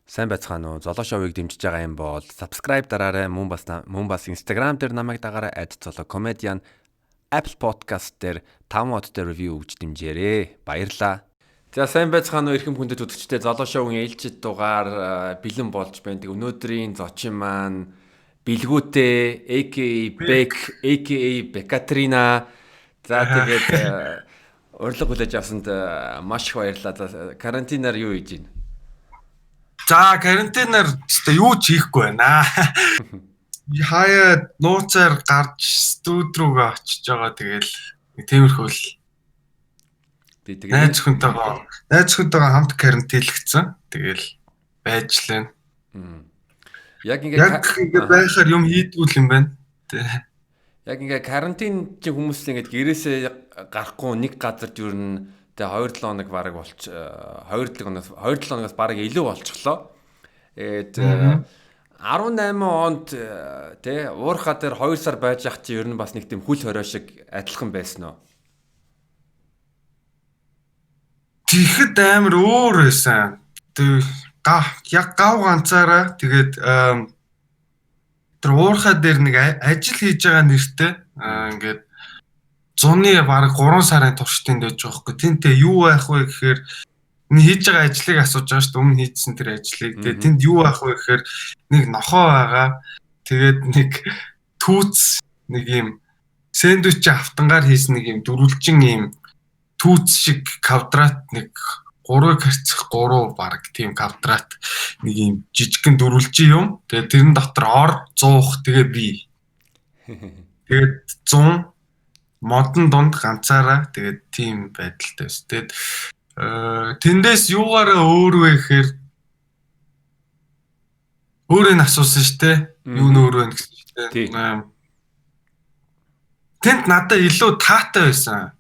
Сайн байцгаана уу? Золоо шоуыг дэмжиж байгаа юм бол subscribe дараарай. Мөн бас Instagram дээр намайг дагаарай @zolocomedian, Apple Podcast дээр 5 одтой review өгч дэмжээрэй. Баярлалаа. За, сайн байцгаана уу, эрхэм хүндэт үзэгчдээ. Золоо шоугийн ээлжид дугаар бэлэн болж байна. Тэг өнөөдрийн зочин маань Билгүүтэй, aka Bek, aka Бекатрина. За, тэгээд урилга хүлээж авсанд маш их баярлалаа. За, карантинаар юу хийж байна? За, карантинаар өстой юу ч хийхгүй байна. Хаяа нууцаар гарч студ руугаа очиж байгаа, тэгэл нэг тиймэрхүү л. Би тэгээд найз хүнтэйгээ хамт карантинлэгдсэн. Тэгэл байж лээ. Яг ингээ Яг ингээ байхаар юм хийдгүүл юм байна. Тэ. Яг ингээ карантин чи хүмүүс ингээд гэрээсээ гарахгүй нэг газар ер нь тэгээ 2-7 хоног бараг болч 2-7 хоногоос 2-7 хоногоос бараг илүү болчихлоо. Тэгээд 18 онд тэ уурхаа дээр 2 сар байж ах чи ер нь бас нэг тийм хөл хорой шиг адилхан байсан уу? Тэгэхэд амар өөр байсан. Тэг яг гав ганцаараа тэгээд тэр уурхаа дээр нэг ажил хийж байгаа нэртэй ингээд зуны бараг 3 сарын туршид байж байгаа байхгүй. Тэнтэй юу байх вэ гэхээр энэ хийж байгаа ажлыг асууж байгаа шүү дээ. Өмнө хийжсэн тэр ажлыг. Тэгээд тэнд юу байх вэ гэхээр нэг нохоо байгаа. Тэгээд нэг түүц, нэг юм сэндвич автангаар хийсэн нэг юм дөрвөлжин юм түүц шиг квадрат, нэг 3 харьцах 3 баг тийм квадрат нэг юм жижигхэн дөрвөлжин юм. Тэгээд тэрэн дотор ор 100, тэгээ би. Тэгээд 100 модон дунд ганцаараа тэгээд тийм байдалтай байсан. Тэгээд тэндээс юугаараа өөр вэ гэхээр өөрийг нь асуусан шүү дээ. Юу нь өөр вэ гэсэн шүү дээ. Тэнд надад илүү таатай байсан.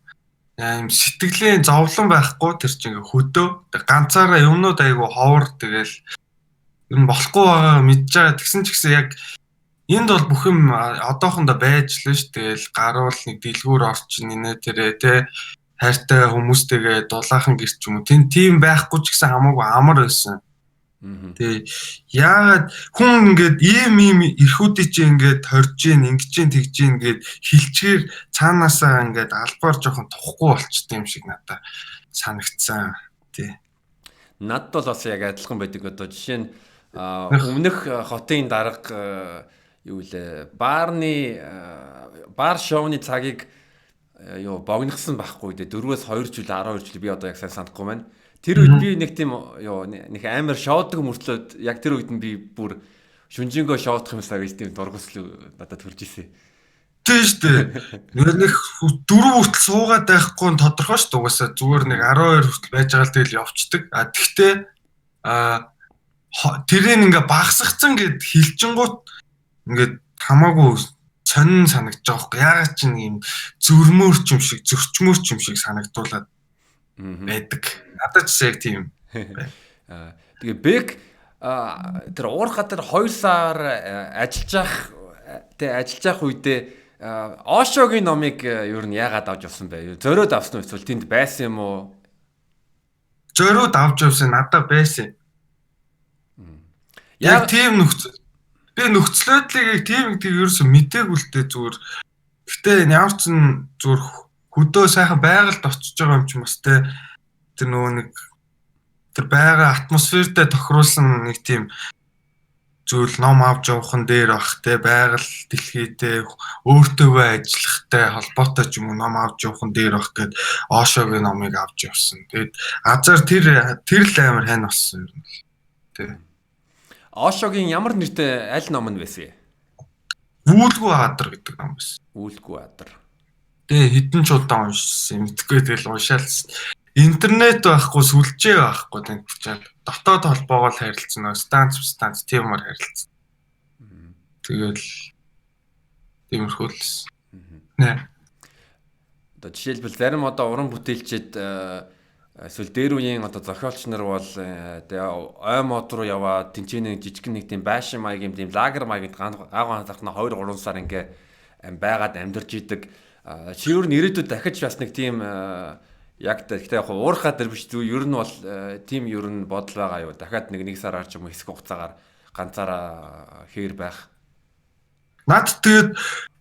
Аим сэтгэлийн зовлон байхгүй, тэр чинь ингээ хөдөө. Тэг ганцаараа юмнууд айгу ховор, тэгэл ер нь болохгүй байгаа мэдж байгаа. Тэгсэн ч гэсэн яг энд бол бүх юм одоохондоо байж л ш. Тэгэл гаруул нэг дэлгүүр орчин нэ тэрэ тэ хайртай хүмүүстэйгээ дулаахан гэрч юм уу. Тэн тийм байхгүй ч гэсэн хамаагүй амар байсан. Тэг яагаад хүн ингээд ийм ийм эрхүүдий чи ингээд хорж гин, ингэж гин, тэгж гин ингээд хилчгээр цаанаасаа ингээд албаар жоохон тухгүй болчтой юм шиг надад санагдсан. Тий. Надад бол бас яг адилхан байдаг. Одоо жишээ нь өмнөх хотын дарга юу лээ, баарны бар шоуны цагийг юу богинохсон байхгүй дээ. 4-өөс 2 жил, 12 жил, би одоо яг сайн санахгүй байна. Тэр үед би нэг тийм юу нэг амар шоудаг мөртлөө яг тэр үед нь би бүр шүнжэнгөө шоудах юмсаа гэж тийм дургуслуу надад төрж исэн. Тийм шүү дээ. Нэг дөрөв хүртэл суугаад байхгүй нь тодорхой шүү дээ. Угаасаа зүгээр нэг 12 хүртэл байж байгаа л тэгэл явцдаг. А тэгтээ тэрийг ингээ багасгацсан гэд хилчингуут ингээд хамаагүй сонин санагдаж байгаа байхгүй. Яагаад ч нэг юм зөрмөр ч юм шиг, зөрчмөр ч юм шиг санагдуулаад байдаг. Надад ч яг тийм байна. Тэгээ Бек тэр уурхаа дээр 2 сар ажиллаж явах тэ ажиллаж явах үедээ Ошогийн номыг ер нь яагаад авч явсан бэ? Зориод авсан уу эсвэл тэнд байсан юм уу? Зориуд авч явсан, надад байсан. Яг тийм нөхцөл. Би нөхцөл байдлыг яг тийм гэдэг ерөөсө мдээгүй л дээ зүгээр. Гэтэ ямар ч н зүгээр хөдөө сайхан байгальд очиж байгаа юм чи бас те тэр нөгөө нэг тэр байгаа атмосфертэй тохируулсан нэг тийм зүйл ном авч явах нь дээр бах те, байгаль дэлхийдээ өөртөөгөө ажиллахтай холбоотой ч юм уу ном авч явах нь дээр бах гэд Ошогийн номыг авч явсан. Тэгээд азар тэр л амар хань болсон юм л. Тэ. Ошогийн ямар нэртэй аль ном нь байсан юм? Вүүлгүй адар гэдэг ном байсан. Вүүлгүй адар. Тэ хэдэн ч удаа уншсан. Мэдгүй, тэгэл уншаал. Интернет байхгүй, сүлжээ байхгүй танд чаал. Дотоод холбоогоо л харилцсан. Станц станц тиймэр харилцсан. Тэгэл тиймэрхүү л. Нэ. Одоо жишээлбэл зарим одоо уран бүтээлчид эсвэл дээр үеийн одоо зохиолч нар бол тэгээ ой мод руу яваад тэнцэнэ жижигэн нэг тийм байшин маягийн тийм лагер маягийн гав ганцаархна 2 3 сар ингээ байгаад амьдарч идэг. Чи өөр нь ирээдүйд дахиж бас нэг тийм Яг гэхдээ яг уурхаа дээр биш, зү ер нь бол тийм ер нь бодол байгаа юу? Дахиад нэг сараар ч юм уу хэсэг хугацаагаар ганцаараа хээр байх. Над тэгээд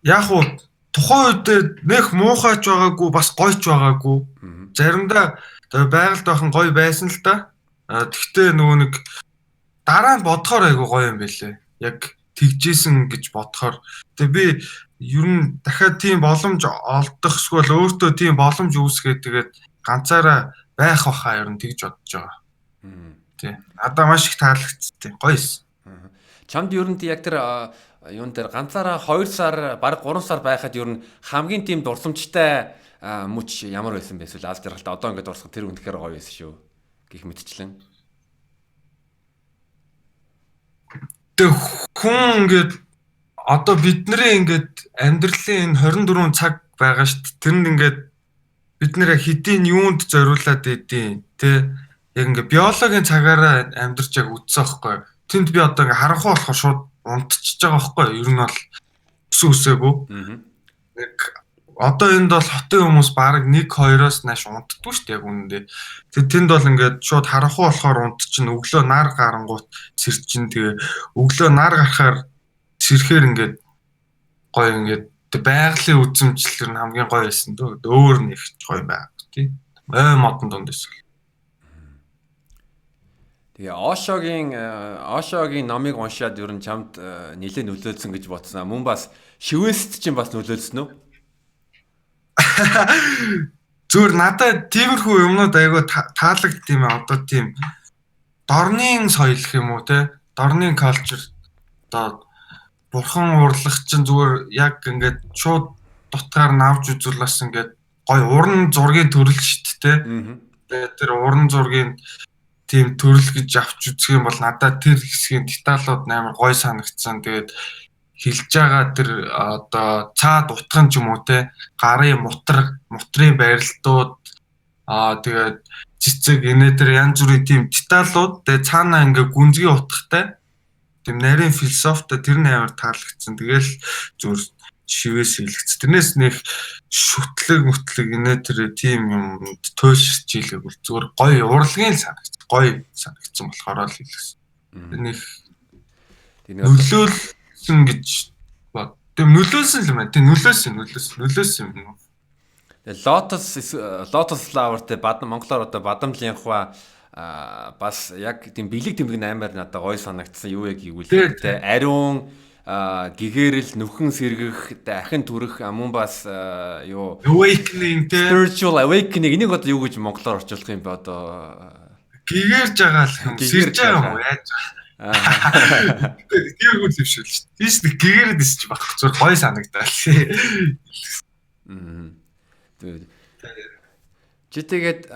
яг уу тухайн үед нэх муухайч байгаагүй, бас гойч байгаагүй. Заримдаа байгальд байх нь гоё байсан л да. Тэгтээ нөгөө нэг дараа нь бодохоор айгүй гоё юм байлээ. Яг тэгжсэн гэж бодохоор. Тэгээ би ер нь дахиад тийм боломж олдох эсвэл өөртөө тийм боломж үүсгээд тэгээд ганцаараа байх баха ер нь тэгж бодож байгаа. Тий. Надаа маш их таалагдсан. Гоё эс. Чамд ер нь яг тэр юун дээр ганцаараа 2 сар, бараг 3 сар байхад ер нь хамгийн тийм дурсамжтай мөч ямар байсан бэ? Эсвэл аз жаргалтай одоо ингээд дурсах тэр үнэхээр гоё байсан шүү гэх мэтчлэн. Тэг хүн ингээд одоо бидний ингээд амьдралын энэ 24 цаг байгаа шүү дээ. Тэр нь ингээд бид нэр хэдийн юунд зориулаад идэв тэ. Яг ингээд биологийн цагаараа амьдарч яг үтсэн байхгүй. Тэнд би одоо ингээд харанхуй болохоор шууд унтчихж байгаа байхгүй. Ер нь бол өсөн үсээгүй. Нэг одоо энд бол хотын хүмүүс бараг 1 2-оос нааш унтдаггүй шүү дээ яг үнэндээ. Тэг тэнд бол ингээд шууд харанхуй болохоор унтчихна. Өглөө нар гарангуут сэрчин. Тэгээ өглөө нар гарахаар сэрхээр ингээд гоё ингээд байгалийн үзэмжлэр нь хамгийн гоё байсан дөө. Өөр нэг гоё байг тий. Ой модон дунд байсан. Тэгээ Ошогийн номыг уншаад ер нь чамд нэлээд нөлөөлсөн гэж бодсон. Мөн бас шивэст чинь бас нөлөөлсөн үү? Зүгээр надад тиймэрхүү юмнууд айгүй таалагдд юм аа. Одоо тийм дорнын соёл гэх юм уу те. Дорнын culture одоо бурхан урлах чинь зүгээр яг ингээд шууд дутгаар нь авч үзүүлээс ингээд гоё уран зургийн төрөл шүү дээ те. Тэгээд тэр уран зургийн тийм төрөл гэж авч үзэх юм бол надад тэр хэсгийн деталууд амар гоё санагдсан. Тэгээд хэлж байгаа тэр одоо цаад утган ч юм уу те, гарын мутрын барилтууд тэгээд цэцэг инээ тэр янз бүрийн тийм деталууд тэгээд цаанаа ингээ гүнзгий утгатай тийм нарийн философитой тэр нь амар таалагдсан. Тэгэл зүгээр шивээс хэлэгц. Тэрнээс нэг шүтлэг мүтлэг инээ тэр тийм юм туйлширч ийлээгүй зүгээр гоё урлагийн л санагдсан. Гоё санагдсан болохоор л хэлсэн. Нэг нөлөөлсөн гэж бод. Тийм нөлөөлсөн л юм байна. Тийм нөлөөлсөн юм. Тэгээ Lotus Flower-тэй бадам монголоор одоо бадамлын хуа бас яг тийм бэлэг тэмдэг амар надад гоё санагдсан. Юу яг гэвэл тэ ариун гэгэрэл нүхэн сэргэх ахин төрөх мөн бас юу awakening тэ spiritual awakening энийг одоо юу гэж монголоор орчуулах юм бэ одоо гэгэрж байгаа л юм сэрж байгаа юм уу яаж байгаа тиймэрхүү юм шиг л шүү. Тийш нэг гэгэрээд исч баг зүгээр гоё санагдал. Чи тэгээд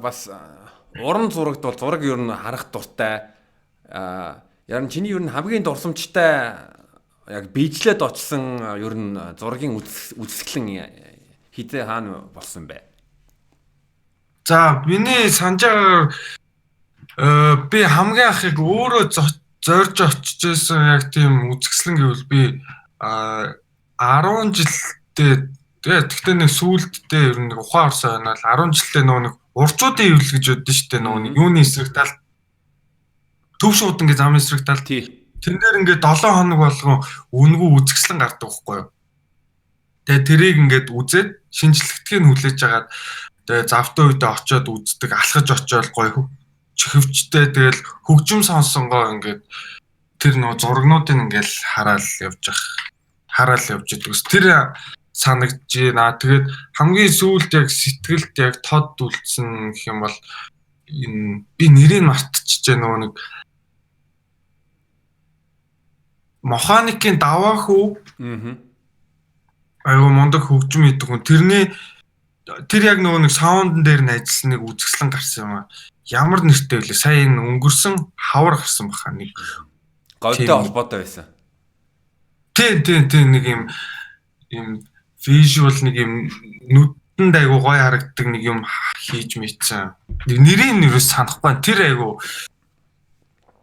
бас уран зурагт бол зураг ер нь харах дуртай. Яг нь чиний ер нь хамгийн дурсамжтай яг биежлээд очсон ер нь зургийн үзэсгэлэн хизээ хаана болсон бэ? За миний санаж байгаагаар би хамгийн анхыг өөрөө зорж очиж байсан яг тийм үзэсгэлэн гэвэл би 10 жилдээ тэгээ тэгтээ нэг сүүлддээ ер нь нэг ухаан орсон байна л 10 жилдээ нөгөө нэг урчуудын ивэл гэж өгдөн штэ нөгөө нэг юуны эсрэг тал төв шуудан гэж замын эсрэг тал тий. Тэн дээр ингээд 7 хоног болгон үнгүү үзэсгэлэн гардаг байхгүй юу. Тэгээ тэрийг ингээд үзээд шинжлэхдгийг нь хүлээж агаад тэгээ завтай үедээ очиод үздэг, алхаж очиод гоё чихвчтэй тэгэл хөгжим сонсонгоо ингээд тэр нөгөө зургнуудыг ингээд хараал явж ах хараал явж идэг. Тэр санагдаж байна. Тэгээд хамгийн сүүлд яг сэтгэлд яг тод үлдсэн гэх юм бол энэ би нэрийг мартчихжээ нөгөө нэг Механикийн даваа хүү. Айгу мундаг хөгжим хийдэг хүн. Тэрний тэр яг нөгөө нэг саундн дээр нь ажилласан нэг үзэсгэлэн гарсан юм аа. Ямар нэртэй вэ? Сая энэ өнгөрсөн хавар гарсан баха нэг говьтой холбоотой байсан. Тийм нэг юм visual нэг юм нүдэнд айгу гоё харагддаг нэг юм хийж мэдсэн. Нэг нэрийг нь юус санахгүй. Тэр айгу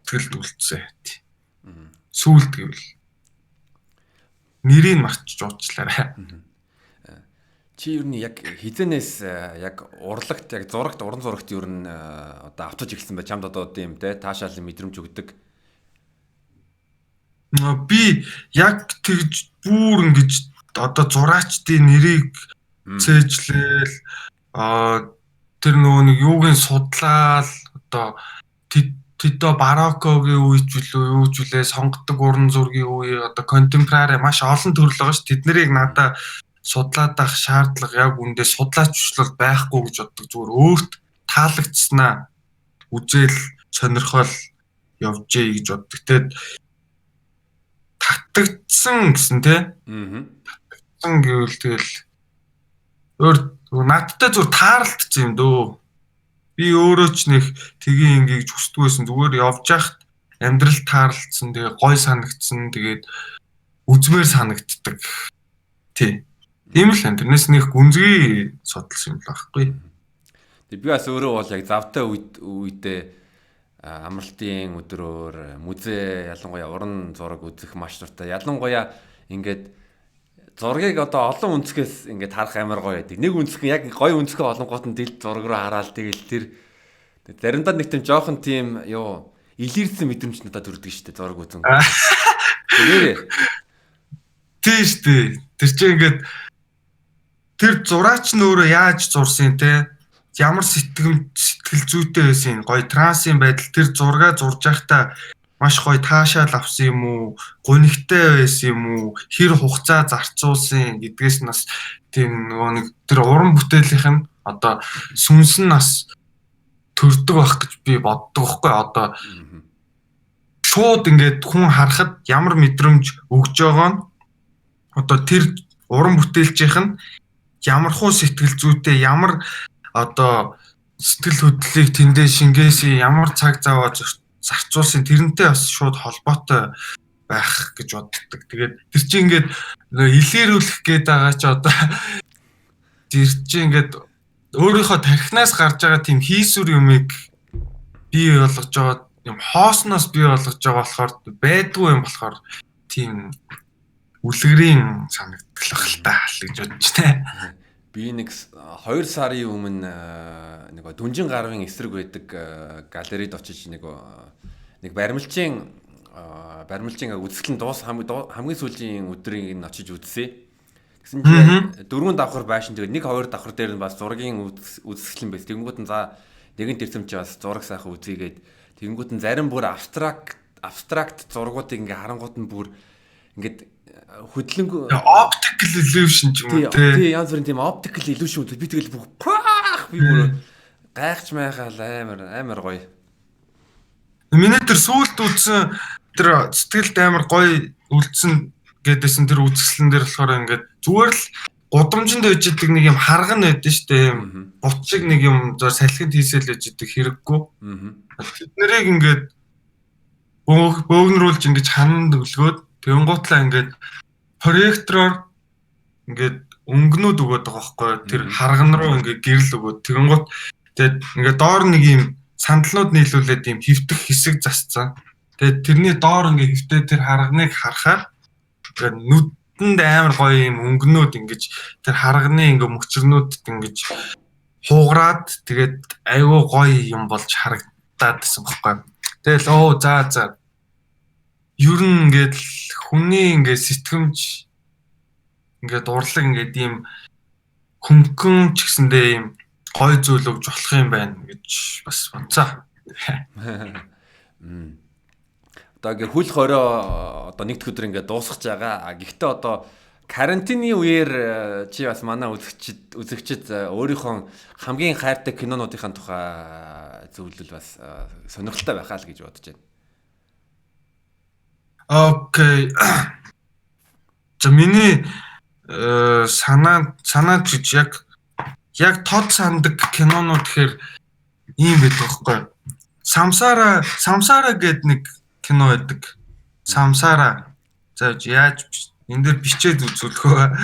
сэтгэлд үлдсэн. Сүүлд гэвэл нэрийг мартчих уучлаарай. Чи ер нь яг хизэнээс яг урлагт, яг зурагт, уран зурагт ер нь одоо автаж эхэлсэн бай. Чамд одоо тийм те таашаалын мэдрэмж өгдөг. Би яг тэгж бүр ингэж одоо зураачдын нэрийг цээжлээл тэр нөгөө нэг юуг нь судлаал одоо тэдөө бароккогийн үе ч үлээ юу ч үлээ сонгодог уран зургийн үе одоо contemporary маш олон төрөл байгаа ш. Тэднэрийг надаа судлаад авах шаардлага яг үндэ судлаач бол байхгүй гэж боддог. Зүгээр өөрт таалагдсанаа үзэл сонирхол явжээ гэж боддог. Тэгээд татагдсан гэсэн тий. Татагдсан гэвэл тэгэл өөр надтай зүгээр тааралдсан юм дөө. Би өөрөө ч нэг тгий ингэ гэж хүсдэг байсан. Зүгээр явж яхад амьдрал таарлцсан, тэгээ гой санагдсан, тэгээд үзмээр санагддаг. Тий. Тийм л энэ. Тэрнээс нэг гүнзгий судалсан юм л байхгүй. Тэг би бас өөрөө бол яг завтай үедээ амралтын өдрөөр музей, ялангуяа уран зураг үзэх маш дуртай. Ялангуяа ингээд зургийг одоо олон өнцгөөс ингээд харах амар гоё байдаг. Нэг өнцгөн яг гоё өнцгөө олонгууд нь дил зураг руу хараал тэгэл тэр заримдаа нэг тийм жоохон тийм юу илэрсэн мэдрэмж надад төрдөг шүү дээ зураг үзэн. Тэгээ. Тийм шүү дээ. Тэр чинь ингээд тэр зураач нь өөрөө яаж зурсан те ямар сэтгэл зүйтэй байсан, гоё трансын байдал тэр зургаа зурж байхдаа маш гоё таашаал авсан юм уу, гунигтай байсан юм уу, хэр хугацаа зарцуулсан гэдгээс нь бас тийм нөгөө нэг тэр уран бүтээлийнх нь одоо сүнс нь бас төрдөг байх гэж би боддог байхгүй. Одоо шууд ингээд хүн харахад ямар мэдрэмж өгж байгаа нь одоо тэр уран бүтээлчийнх нь ямар хуу сэтгэл зүйтэй, ямар одоо сэтгэл хөдлөлийг тэндээ шингээсэн, ямар цаг зав зарцуулсан тэрнтэй бас шууд холбоотой байх гэж боддог. Тэгээд тэр чинь ингээд илэрүүлэх гээд байгаа чи одоо тэр чинь ингээд өөрийнхөө тархинаас гарч байгаа тийм хийсвэр юмыг бий болгож байгаа юм, хоосноос бий болгож байгаа болохоор байдгүй юм болохоор тийм үлгэрийн санагдал байх л та л гэж бодож байна. Би нэг 2 сарын өмнө нэг Дүнжин гарвын эсрэг байдаг галерейд очиж нэг баримлчийн үзэсгэлэн дуус хамгийн сүүлийн өдрийг нь очиж үзсэн. Тэгсэн чинь 4 давхар байшин, тэгээд 1 2 давхар дээр нь бас зургийн үзэсгэлэн байсан. Тэнгүүд нь за нэгэн тэрсэм чи бас зураг сайхан үзийгээд тэнгүүд нь зарим бүр абстракт зургуудыг ингээ харангууд нь бүр ингээд хөдлөнгөө optical illusion ч юм уу тий янз бүрийн тийм optical illusion үү, би тэгэл бүх би бүр гайхч майхаал амар гоё. Миний тэр сүүлд үзсэн тэр сэтгэлд амар гоё үлдсэн гэдээсэн тэр үзэсгэлэн дээр болохоор ингээд зүгээр л гудамжинд байж идэг нэг юм харган байдсан шүү дээ, юм бут шиг нэг юм зөөр салхинд хийсэл байж идэг хэрэггүй. Тэд нарыг ингээд бөөгнөрүүлж ингээд хананд өглөөд тэгэнгуутлаа ингээд проектороор ингээд өнгөнүүд өгөөд байгаа байхгүй, тэр харган руу ингээд гэрэл өгөөд тэгэнгуут тэгээд ингээд доор нэг юм сандалнууд нийлүүлээд юм хөвтөх хэсэг засцсан. Тэгээд тэрний доор ингээд хөвтөө тэр харганыг харахаар ингээд нүдэнд амар гоё юм өнгөнүүд ингэж тэр харганы ингээд мөчрнүүдэд ингэж хууграад тэгээд айгүй гоё юм болж харагдаад байсан байхгүй. Тэгэл оо за ер нь ингээд хүний ингээд сэтгэмж ингээд урлаг ингээд ийм хөнгөн ч гэсэндээ ийм гой зүйл өгж болох юм байна гэж бас бодцоо. Одоо ингээд хөл хорой одоо нэг дэх өдөр ингээд дуусгаж байгаа. Гэхдээ одоо карантины үеэр чи бас манай үзэгчид өөрийнхөө хамгийн хайртай кинонуудынхаа тухай зөвлөл бас сонирхолтой байхаа л гэж бодож байна. Окей. За миний санаа гэж яг тод сандаг кинонууд гэхээр ийм байдаг байхгүй. Самсара гэдэг нэг кино байдаг. Самсара. За яаж энэ дээр бичээд үзүүлэх вэ?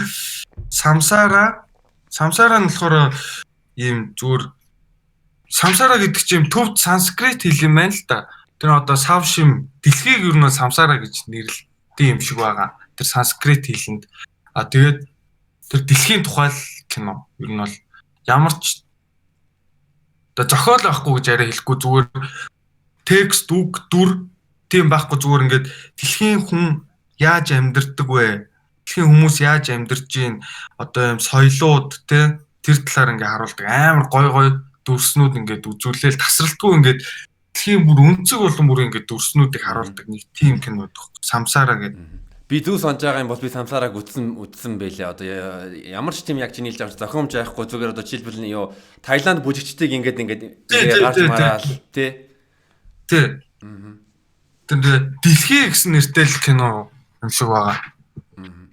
Самсара нь болохоор ийм зүгээр самсара гэдэг чинь төвд санскрит хэл юм байна л да. Тэр одоо сав шим дэлхийг ер нь самсара гэж нэрлэдэг юм шиг байгаа. Тэр санскрит хэлэнд. А тэгээд тэр дэлхийн тухай л кино. Ер нь бол ямар ч одоо зохиол байхгүй гэж арай хэлэхгүй, зүгээр текст, үг, дүр тийм байхгүй, зүгээр ингээд дэлхийн хүн яаж амьдардаг вэ? Дэлхийн хүмүүс яаж амьдарч гин, одоо юм соёлууд те, тэр талаар ингээ харуулдаг. Амар гой гой дүрснүүд ингээд үзүүлээл тасралтгүй ингээд дэлхийн бүр өнцөг болон бүр ингээд дүрснүүдийг харуулдаг нэг тийм кино байдаг. Самсара гэдэг. Би зүг сонж байгаа юм бол би Самсараг үтсэн байлээ. Одоо ямар ч тийм яг чиний хэлж байгаа зохиомж байхгүй, зүгээр одоо жишээлбэл юу Таиланд бүжигчдийг ингээд ингээд гарч мараал тий. Тий. Тэр дэлхий гэсэн нэртэй л кино юм шиг байгаа.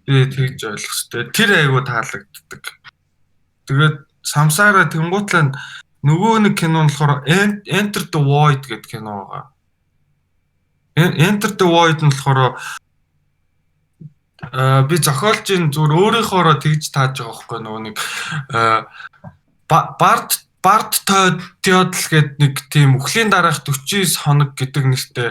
Би тэгж ойлгох хэрэгтэй. Тэр айгуу таалагддаг. Тэгээд Самсара тэнгуутлаа нөгөө нэг кино нь болохоор Enter the Void гэдэг кино байгаа. Enter the Void нь болохоор би зохиолч нь зүгээр өөрийнхоороо тэгж тааж байгаа байхгүй, нөгөө нэг Бард Теодл гэдэг нэг тийм үхлийн дараах 49 хоног гэдэг нэртэй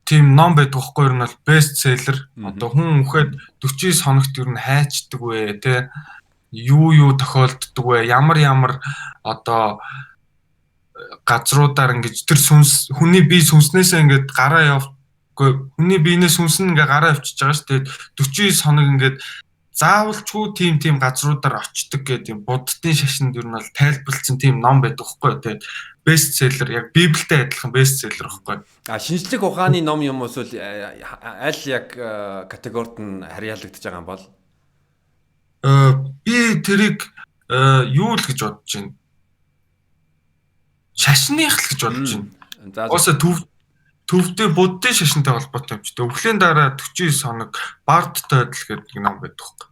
тийм ном байдаг байхгүй, ер нь бол best seller. Одоо хүн үхээд 49 хоногт ер нь хайчдаг вэ те, юу юу тохиолддог вэ, ямар ямар одоо газруудаар ингэж тэр сүнс хүний бие сүнснээсээ ингээд гараа явгүй, хүний биенээс сүнс нь ингээ гараа явчихж байгаа шүү дээ. 49 хоног ингээд заавалчгүй тийм тийм газруудаар очдог гэдэг юм буддын шашинд ер нь бол тайлбарласан тийм ном байдаг хгүй. Тэгээд best seller, яг библиэтэй адилхан best seller байхгүй. А шинжлэх ухааны ном юм уу эсвэл аль яг категорид нь харьяалагдаж байгаа юм бол? Би тэрийг юу л гэж бодож байна. Шашных л гэж бодож байна. Уусаа төвдөө буддын шашинтай холбоотой юм чи. Өвхлийн дараа 49 хоног Бард Тойдл гэдэг нэг ном байдаг байхгүй.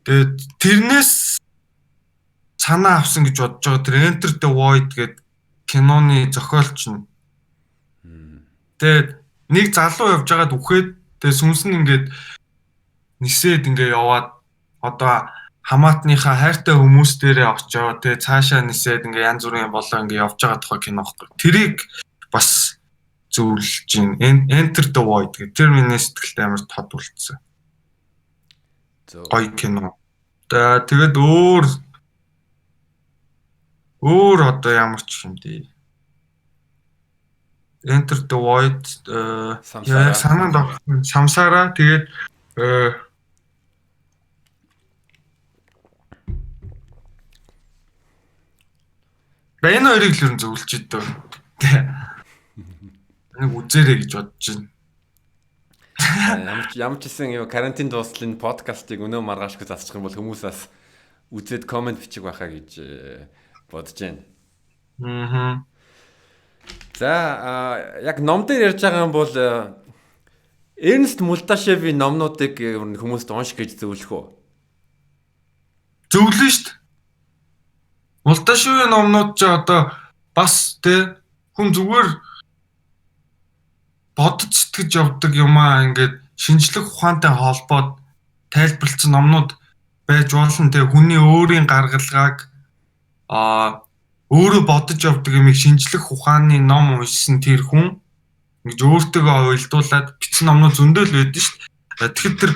Тэгээд тэрнээс санаа авсан гэж бодож байгаа. Тэр Enter the Void гэдэг киноны зохиолч нь. Тэгээд нэг залуу явж байгаад үхээд, тэгээд сүнс нь ингээд нисээд ингээ яваад одоо хамаатныхаа хайртай хүмүүс дээрээ очоо, тэгээд цаашаа нисээд ингээ янз бүрийн болоо ингээ явж байгаа тухай кино байхгүй. Тэрийг бас зөвлөж байна. Enter the Void гэх тэр миний сэтгэлд амар тод үлдсэн. Гоё кино. За тэгээд өөр өөр одоо ямар ч юм дээ. Enter the Void, яг санаанд орсон Самсара, тэгээд энэ хоёрыг л ер нь зөвлөж идэв. Нэг үзээрэй гэж бодож байна. Ямар ч гэсэн юу карантин дуусал энэ подкастыг өнөө маргаашгүй засчих юм бол хүмүүс бас үзээд комент бичих байхаа гэж бодож байна. Аа. За яг ном дээр ярьж байгаа юм бол Эрнст Мулдашевийн номнуудыг хүмүүст унш гэж зөвлөх үү? Зөвлөн шүү дээ. Мулдашевийн номнууд ч одоо бас тэ хүн зүгээр бодож сэтгэж явдаг юм аа, ингээд шинжлэх ухаантай холбоод тайлбарласан номнууд байж болно. Тэгээ хүний өөрийн гаргалгааг өөрөө бодож явдаг юмыг шинжлэх ухааны ном уншсан тэр хүн ингэж өөртөөгөө уялдуулаад бичсэн номнууд зөндөл байдаг шүү дээ. Тэгэхээр тэр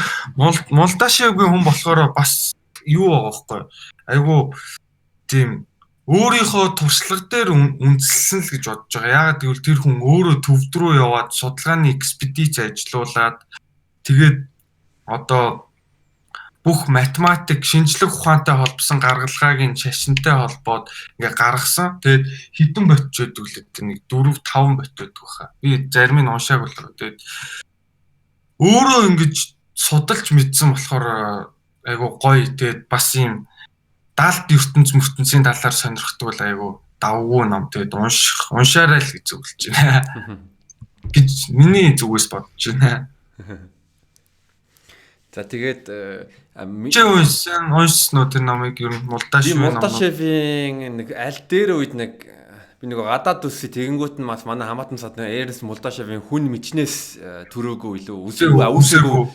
Мулдашевгийн хүн болохоор бас юу байгаа байхгүй, айгуу тийм өөрийнхөө туршлага дээр үндэслэн л гэж бодож байгаа. Яагаад гэвэл тэр хүн өөрөө төвд рүү яваад судалгааны экспедиц ажиллуулад тэгээд одоо бүх математик, шинжлэх ухаантай холбосон гаргалгааг нь шашинтай холбоод ингээ гаргасан. Тэгээд хэдэн ботч байдаг лээ, тэр нэг 4 5 бот байдаг баха. Би зарим нь уншааг болоо. Тэгээд өөрөө ингэж судалж мэдсэн болохоор айгу гоё. Тэгээд бас юм далд ертөнц мөртөнцийн талаар сонирхдаг бол айгу давгүй ном. Тэгээд уншаарай л гэж зөвлөж байна гэж миний зүгээс бодож байна. За тэгээд чи уншсан уу тэр номыг ер нь Мулдашевийн ном? Мулдашевийн нэг аль дээр үед нэг би нэг гадаад үсээ тэгэнгүүт нь бас манай хамаатан сад Эрнст Мулдашевийн хүн мичнээс төрөөгүй илүү үүсээгүй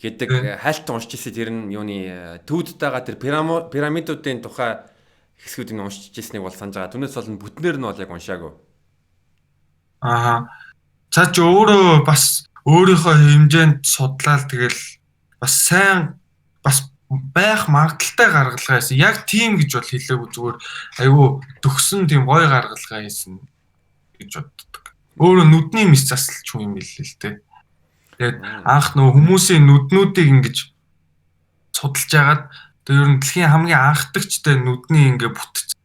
гэдэг хайлт уншиж ирсэн. Тэр нь юуны төвд байгаа тэр пирамидуудын тухай хэсгүүдийг уншиж ирснийг бол санаж байгаа. Түүнээс бол бүтнээр нь бол яг уншаагүй. Аа. Цаа чи өөрөө бас өөрийнхөө хэмжээнд судлаад тэгэл бас сайн бас Байх магадлалтай гаргалгаа хийсэн. Яг тийм гэж бол хэлээгүй, зүгээр айгүй төгсөн тийм гоё гаргалгаа хийсэн гэж боддог. Өөрөө нүдний мэс засалч хүн юм билээ л дээ. Тэгээд анх нөгөө хүмүүсийн нүднүүдийг ингэж судалж агаад, тэр ер нь дэлхийн хамгийн анхдагчтай нүдний ингээ бүтц,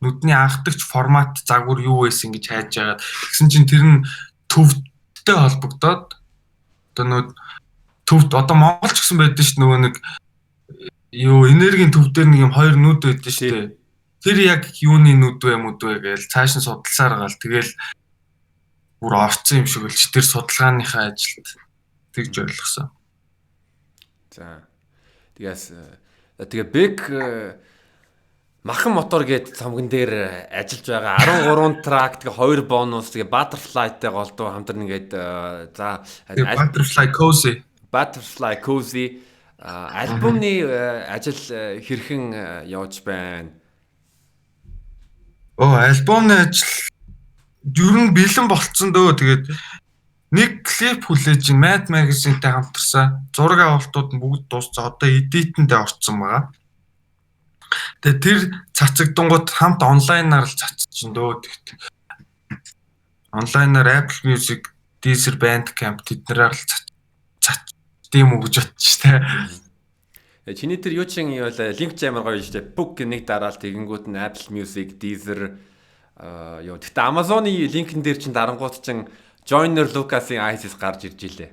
нүдний анхдагч формат загвар юу байсан гэж хайж агаад, тэгсэн чинь тэр нь төвдтэй холбогдоод, одоо нөгөө төвд, одоо Монгол ч гэсэн байдаг шүү, нөгөө нэг юу энергийн төв дээр нэг юм хоёр нүд байдаг шүү дээ. Тэр яг юуны нүд вэ мүд вэ гээл цааш нь судалсаар гал тэгэл бүр орцсон юм шиг л ч тэр судалгааныхаа ажилд тэгж ойлгосон. За. Тэгээс тэгээ Big Махан мотор гээд цомгон дээр ажиллаж байгаа 13 track, тэгээ 2 бонус, тэгээ Butterfly-тай голдуу хамтран ингээд за. Butterfly Cozy. Butterfly Cozy альбомны ажил хэрхэн явж байна? Оо, альбомны ажил ер нь бэлэн болцсон дөө. Тэгээд нэг клип хүлээж Mad Magazine-тэй хамтарсан. Зураг авалтууд нь бүгд дууссан. Одоо edit-эндээ орцсон байгаа. Тэгээ тэр цацагдангууд хамт онлайнаар л цацчихин дөө. Тэгт. Онлайнаар Apple Music, Deezer, Bandcamp тэднэрээр л цац тийм үү гэж бодчих тэ. Чиний тэр юу чин юу линк ч амар гоё шүү дээ. Бүк нэг дараал тэгэнгүүт нь Apple Music, Deezer юу. Гэтэ Amazon-ы линкэн дээр чин дарангуут чин Joyner Lucas-ын ISIS гарч ирж илээ.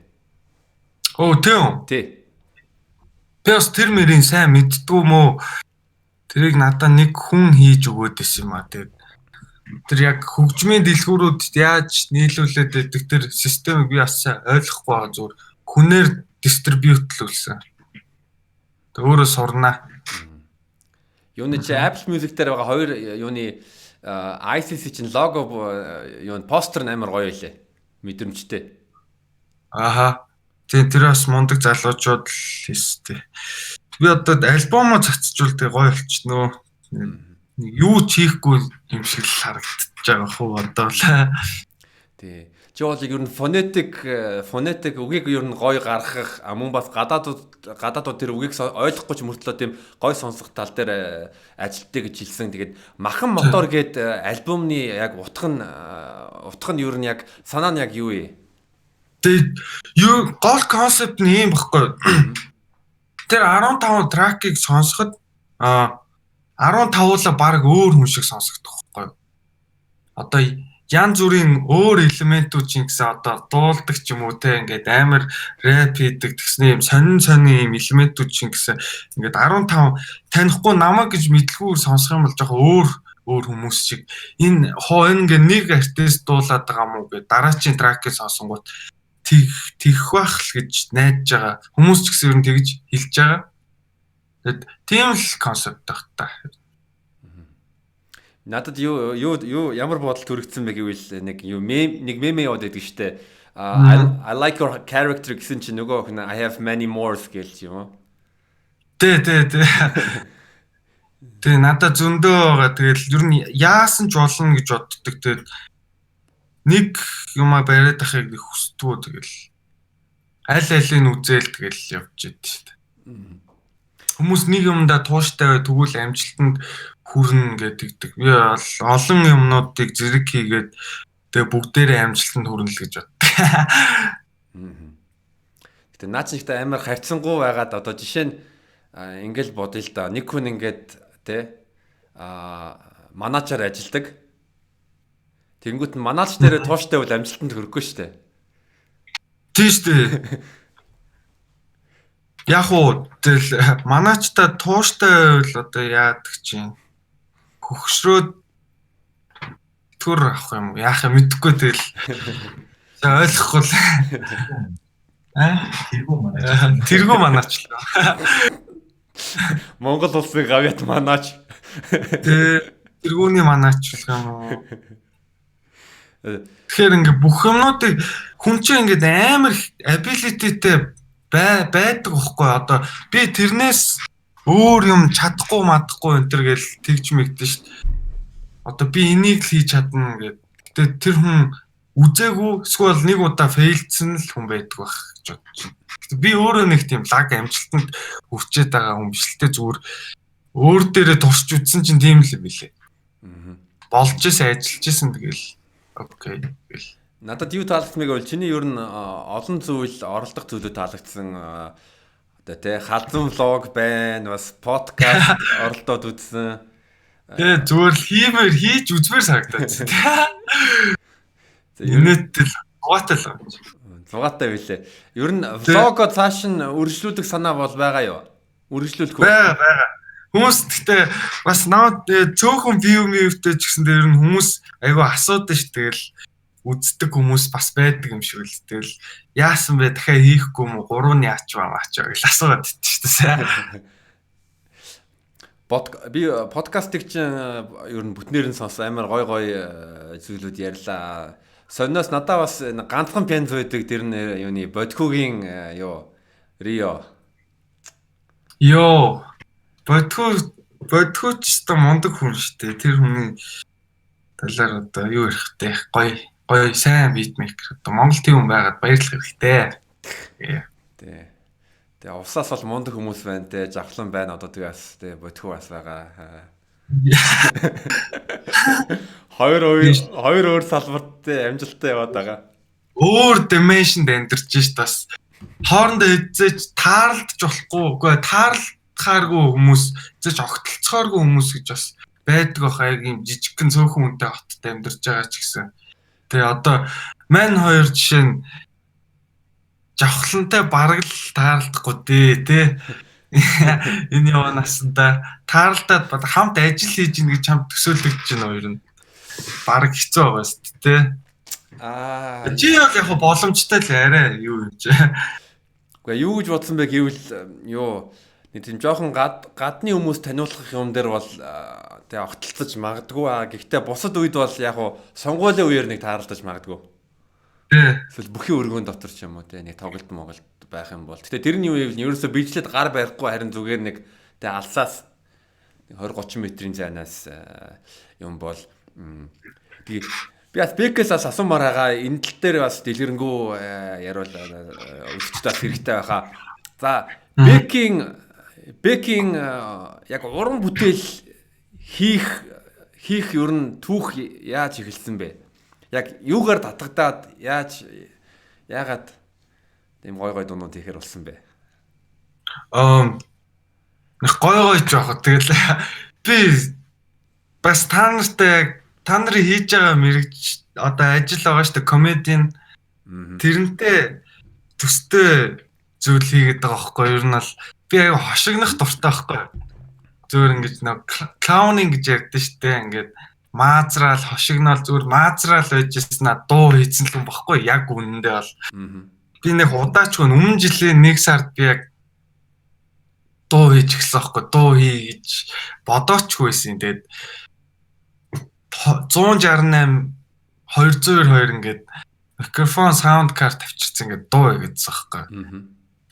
Оо, тийм үү? Тий. Би бас тэр мөрийн сайн мэддгүү мөө. Тэрийг надаа нэг хүн хийж өгөөд байсан юм а. Тэгээд тэр яг хөгжмийн дэлгүүрүүд яаж нийлүүлээд байдаг тэр системийг би бас сайн ойлгохгүй байгаа, зүгээр хүнээр distribute-лүүлсэн. Тэг өөрөө сурнаа. Юуны чи Apple Music дээр байгаа хоёр юуны ICC чинь лого юу постэр нь амар гоё илээ. Мэдрэмжтэй. Аха. Тийм, тэр бас мундаг залуучууд л хийстэй. Би одоо альбомоо цацжуул тэгээ гоё болчихноо. Юу ч хийхгүй юм шиг л харагдчихж байгаа хөө одоо л. Тий. Чи бол ер нь фонетик үгийг ер нь гоё гаргах, мөн бас гадаадууд тэр үгийг ойлгохгүй ч мөртлөө тийм гоё сонсох тал дээр ажилтдаг гэж хэлсэн. Тэгээд Махан мотор гээд альбомны яг утга нь ер нь яг санаа нь яг юу вэ? Тэгээд юу гол концепт нь ийм баггүй. Тэр 15 track-ыг сонсоход 15-уулаа баг өөр хүн шиг сонсогдох байхгүй юу? Одоо янз бүрийн өөр элементүүд чинь гэсэн одоо дуулдаг ч юм уу те, ингээд амар рэп хийдэг тэгсний юм сонин сонин юм элементүүд чинь гэсэн ингээд 15 танихгүй намайг гэж мэдлгүй сонсох юм бол жоохон өөр өөр хүмүүс шиг энэ хоо энэ ингээд нэг артист дуулаад байгаа мó гэж дараачийн track-ыг сонсонгууд тэг тэгэх байх л гэж найдаж байгаа. Хүмүүс ч гэсэн ер нь тэгж хэлж байгаа. Тэгэд тийм л концепт баг та. Надад юу юу юу ямар бодол төрөгдсөн бэ гэвэл нэг юу мем, нэг мем яваад байдаг штэ. I like your character гэсэн чинь нөгөө охин "I have many more" гэж юм уу? Тэ тэ тэ. Тэ, надад зөндөө байгаа. Тэгэл ер нь яасан ч болно гэж боддог. Тэгээд нэг юма бариад ахыг нэг хүсдэггүй, тэгэл аль алийг үзээл тэгэл явж идэв шүү дээ. Хүмүүс нэг юмдаа тууштай бай, тэгвэл амжилтанд хүрнэ гэдэг. Би бол олон юмнуудыг зэрэг хийгээд тэгээ бүгдээрээ амжилтанд хүрнэ л гэж боддог. Гэтэ наа чи ихтэй амар харьцангуй байгаад одоо жишээ нь ингээл бодъё л да. Нэг хүн ингээд тэ манаачаар ажилдаг. Тэнгүүт нь манаач дээрээ тууштай бол амжилтанд хүрэхгүй шүү дээ. Тийм шүү дээ. Яг уу тэгэл манаачтай тууштай байвал одоо яадаг чинь хөгшрөөд төр авах юм уу? Яах юм мэдэхгүй, тэгэл ойлгохгүй л. Тэргүү манаач. Тэргүү манаачлаа. Монгол улсын гавьяат манаач. Тэ, тэргүүний манаач болох юм уу? Тэгэхээр ингээ бүх юмнуудыг хүн чинь ингээд амар ability-тэй байдаг байхгүй, одоо би тэрнээс өөр юм чадахгүй мадахгүй энэ төр гэл тэгж мэгдэн шүү дээ. Одоо би энийг л хийж чадна гэд. Гэтэ тэр хүн үзээгүй эсвэл нэг удаа fail-дсэн л хүн байдаг байх гэж бодож байна. Би өөрөө нэг тийм лаг амжилтанд хүрчээд байгаа хүн биш л те, зүгээр өөр дээрээ туршиж үзсэн чинь тийм л юм билээ. Болж исэн, ажиллаж исэн, тэгэл okay гэл. Надад юу таалагдмыг бол чиний ер нь олон зүйл, оролдох зүйлүүд таалагдсан. Одоо те халзан vlog байна, бас подкаст оролдоод үзсэн. Тэ, зүгээр л хиймээр хийж үзмээр санагдаад. Инээдтэй л зугаатай л юм. Зугаатай билээ. Ер нь vlog оо цааш нь үргэлжлүүлэх санаа бол байгаа юу? Үргэлжлүүлэх үү? Байгаа, байгаа. Хүмүүс гэхдээ бас намайг цөөхөн view мивтэй ч гэсэн дээр нь хүмүүс айгүй асуудаг ш. Тэгэл үздэг хүмүүс бас байдаг юм шиг л. Тэгэл яасан бэ, дахиад хийхгүй юм уу? Гурав нь яач ба маач ба гэж асуугаад идэв шүү дээ. Би подкастыг чинь ер нь бүтнээр нь сонс, амар гой гой зүйлүүд ярьлаа. Сониос надаа бас ганцхан пенз байдаг, тэр нь юуны Бодхогийн юу Рио. Йоо. Бодхоо ч та мундаг хүн шүү дээ. Тэр хүний талаар одоо юу ярих вэ? Гой гой сайн beatmaker. Одоо Монгол тийм хүн байгаад баярлах хэрэгтэй. Тэ. Тэгээ усаас бол мундаг хүмүүс байна те, жавхлан байна, одоо тэгээ бас те Бодхоо бас байгаа. Хоёр өөр салбарт те амжилттай яваад байгаа. Өөр dimension-д амьдарч шít бас. Хоорондоо хэзээч таарлаж болохгүй, үгүй таарлахааргүй хүмүүс, хэзээч огтлцохооргүй хүмүүс гэж бас байдаг баха, яг юм жижигхэн цөөхөн хүнтэй хотод амьдарч байгаа ч гэсэн. Тэгээ одоо мань хоёр жишээ нь жавхлантай бараг л таарлахгүй дээ тий. Энэ яваа насандаа таарлдаад хамт ажил хийж ийн гэж хамт төсөөлөгдөж байна хоёр нь. Бараг хэцүү байгаа шүү дээ. Аа. Чи бол яг боломжтой л арай юу юм чи. Үгүй, юу гэж бодсон бэ гэвэл юу нэг тийм жоохон гадны хүмүүс таниулах юм дээр бол тэгээ огтлцож магадгүй аа. Гэхдээ бусад үед бол яг хуу сонгуулийн үеэр нэг таарлаж магадгүй. Эсвэл бүхий өргөн дотор ч юм уу те нэг тоглолт Монголд байх юм бол. Гэтэ тэр нь юу юм ерөөсө бичлээд гар барихгүй, харин зүгээр нэг те алсаас нэг 20 30 метрийн зайнаас юм бол тэгээ би бас Бекээс бас асуумаар байгаа, энэ тал дээр бас дэлгэрэнгүй яриул үзэгчд бас хэрэгтэй байхаа. За, Бекийн яг уран бүтээл хийх ер нь түүх яаж эхэлсэн бэ? Яг юугаар татагдаад яаж яагаад тийм гой гой дуунууд хийхээр болсон бэ? Нэг гой гой жоох. Тэгэл би бас та нартай яг та нарын хийж байгаа мэрэгж одоо ажил байгаа шүү дээ, комедийн, тэрнтэй төстэй зүйл хийгээд байгаа байхгүй юу? Ер нь бол би аюу хошигнох дуртай байхгүй юу? Зүгээр ингэж нэг clowning гэж ярьдэн шүү дээ. Ингээд маазраал хошигнол зүгээр маазраал байж ирсэн а дуу хийсэн л юм баггүй яг үнэндээ бол. Би нэг удаачгүй, өмнө жилийн 1 сард би яг дуу хийж эхэлсэн байхгүй, дуу хий гэж бодоочгүй байсан. Тэгээд 168 292 ингээд микрофон, sound card тавьчихсан, ингээд дуу хийгээдсэн байхгүй.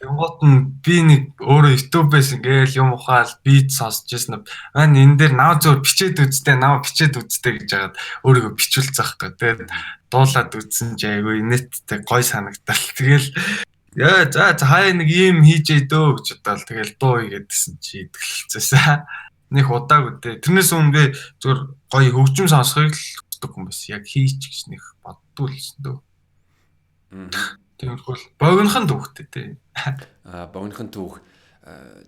Тэнгуут нь би нэг өөрөө YouTube-ээс ингээл юм ухаал beat сонсч ирсэн. Маань энэ дээр наа зөв бичээд үзтээ, наа бичээд үзтээ гэж хагаад өөрийгөө бичүүлсэн байхгүй. Тэгээд дуулаад үзсэн чи айгүй инээдтэй гой санагдал. Тэгэл яа за хаяа нэг юм хийж ээ дөө гэж бодоол тэгэл дуу хийгээдсэн чи идгэлцээсээ. Нэг удаагүй дээ. Тэрнээс өмнө би зүгээр гоё хөгжим сонсохыг л хүсдэг юм байсан. Яг хийч гэж нэг боддгүй л байсан дөө. Тиймэрхүү л богинохон түүхтэй тий. Аа, богинохон түүх.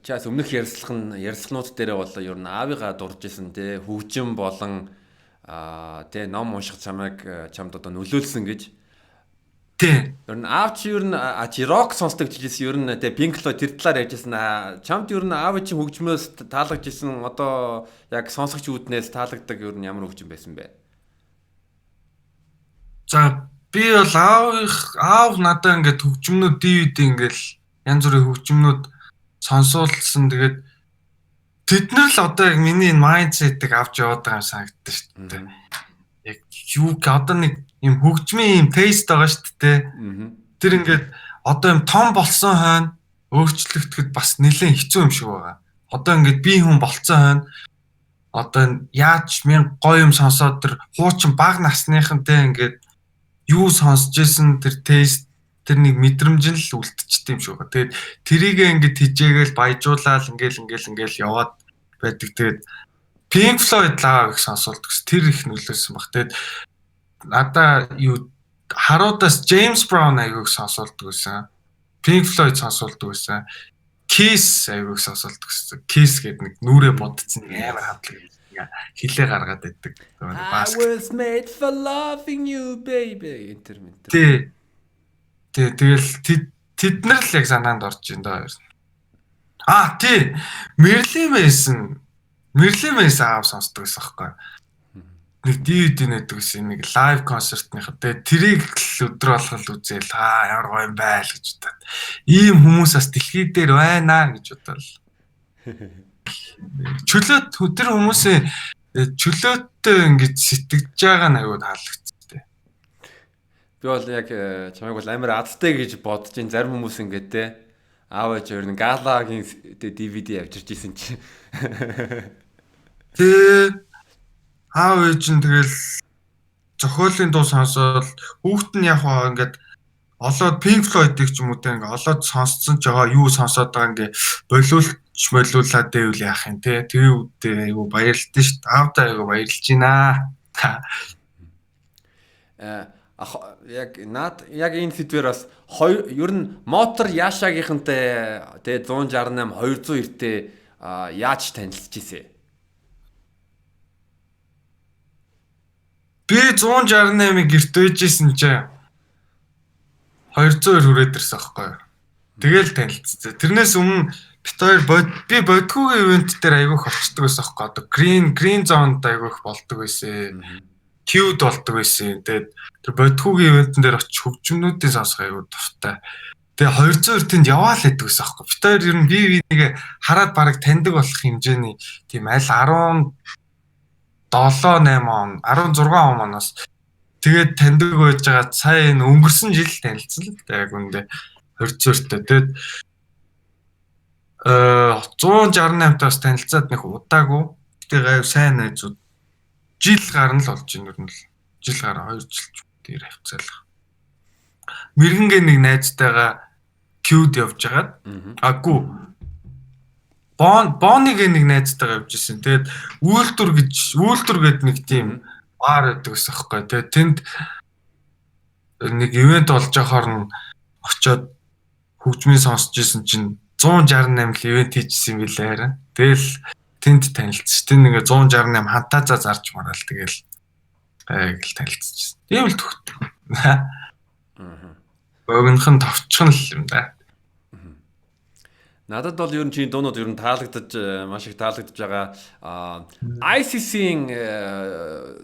Чи бас өмнөх ярилцлаганууд дээрээ бол ер нь аавыгаа дурж исэн тий, хөгжим болон тий ном унших чамайг чамд одоо нөлөөлсөн гэж. Тий. Ер нь аав чи ер нь чи рок сонсдог гэж хэлсэн, ер нь тий Pink Floyd тэр талаар ярьж исэн. Чамд ер нь аав чи хөгжмөөс таалагдж исэн, одоо яг сонсогч үүднээс таалагддаг ер нь ямар хөгжим байсан бэ? За, би бол аав надаа ингээд хөгжмнүүд DVD ингээд янз бүрийн хөгжмнүүд сонсуулсан. Тэгээд тэд нар л одоо яг миний энэ mindset-ыг авч яваад байгаа юм санагддаг шүү дээ. Яг юу одоо нэг юм хөгжмийн юм taste байгаа шүү дээ. Тэр ингээд одоо юм том болсон хойно өөрчлөгдөхөд бас нэлээд хэцүү юм шиг байгаа. Одоо ингээд би хүн болцсон хойно одоо яаж мянга гоё юм сонсоод тэр хуучин бага насныхантай ингээд юу сонсч исэн тэр taste Тэр нэг мэдрэмж нь л үлдчихдэг юм шиг байна. Тэгээд тэрийг ингээд хижээгээл баяжуулаад ингээл яваад байдаг. Тэгээд Pink Floyd лав их сонсолдог. Тэр их нөлөөлсөн баг. Тэгээд надаа юу харуудаас James Brown айгүйг сонсолдог байсан. Pink Floyd сонсолдог байсан. Kiss айгүйг сонсолдог гэсэн. Kiss гэдэг нэг нүрээ будцсан амар хамтлаг хилээ гаргаад байдаг. I was made for loving you baby энтер мэнтер. Тий. Тэгэл тэд нар л яг санаанд орж ин доо. Аа тий. Marilyn Manson аав сонсдог байсан байхгүй. Нэг DVD нэдэг гэсэн нэг лайв концертныхаа. Тэгээ тэрийг л өдөр болгол үзээл аа ямар гоё юм байл гэж бодоод. Ийм хүмүүс бас дэлхий дээр байна гэж бодоол. Чөлөөт тэр хүмүүсийн чөлөөттэй ингэж сэтгэж байгаа нь аягүй таалагдсан тий. Би бол яг чамайг бол амар азтай гэж бодож ин зарим хүмүүс ингээд те аав ээж хоёр нь галагийн DVD авчирч исэн чинь. Тэ аав ээж нь тэгэл зохиолын дуу сонсоод хүүхэд нь яг хаа ингээд олоод Pink Floyd-ыг ч юм уу те ингээд олоод сонсцсон ч байгаа юу сонсоод байгаа ингээд болиулаад байвал яах юм те тэр үедээ айгу баярлалтай шүү дээ. Аавдаа айгу баярлж байна. Яг наад яг энэ сэдвэр бас ер нь мотор Яшагийнхантай те 168 202-тэй яаж танилцж ирсэн? Би 168-ыг гэрт байжсэн чинь 202 хүрээд ирсэн аахгүй юу. Тэгэл танилцсан. Тэрнээс өмнө бит хоёр би бодгоогийн ивент дээр айгүйх очдөг байсан аахгүй. Одоо Green Zone-д айгүйх болдог байсан. Q-д болдог байсан. Тэгээд тэр бодгоогийн ивентэн дээр очиж хөгжмнүүдийн сонсох айгүй дуртай. Тэгээ 202 тэнд яваал гэдэг байсан аахгүй. Бит хоёр ер нь би бинийг хараад бараг таньдаг болох хэмжээний тийм аль 17 8 он 16 он оноос тэгээд таньдаг байж байгаа сая энэ өнгөрсөн жил танилцсан л да яг үндэ 22-т. Тэгээд 168-таас танилцаад нэг удаагүй. Тэгээ гайв сайн найзууд жил гарна л болж байна ер нь л. Жил гараа 2 жил ч дээр хавцаалах. Мэргэнгээ нэг найзтайгаа Q-д явж хагаад аггүй Боныг нэг найзтайгаа явж исэн. Тэгээд үйлдвэр гэдэг нэг тийм бар байдаг гэсэн аахгүй. Тэгээд тэнд нэг ивент болж байхаар нь очиод хөгжмийн сонсч исэн чинь 168 л ивент хийжсэн юм билээ харин. Тэгэл тэнд танилцчих. Тэнд ингээ 168 хантаазаа зарж мараал тэгэл гайг л танилцчихсан. Тийм л төгтөг. Богинохон товчхон л юм да. Надад бол ер нь чиний дуунууд ер нь таалагдаж маш их таалагдж байгаа. ICC-ийн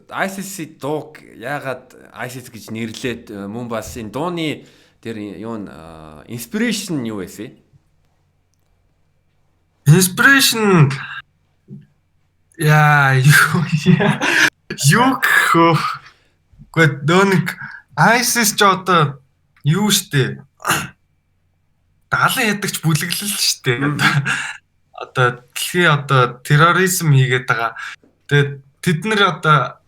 ICC дууг яагаад ICC гэж нэрлээд мөн бас энэ дууны тэр юу н inspiration юу байсан? Inspiration яа юу гэх вэ? Гэхдээ нөө нэг ISIS ч одоо юу штэ? Далан ядагч бүлэглэл штэ. Одоо дэлхийн одоо терроризм хийгээд байгаа. Тэгээд тэд нэр одоо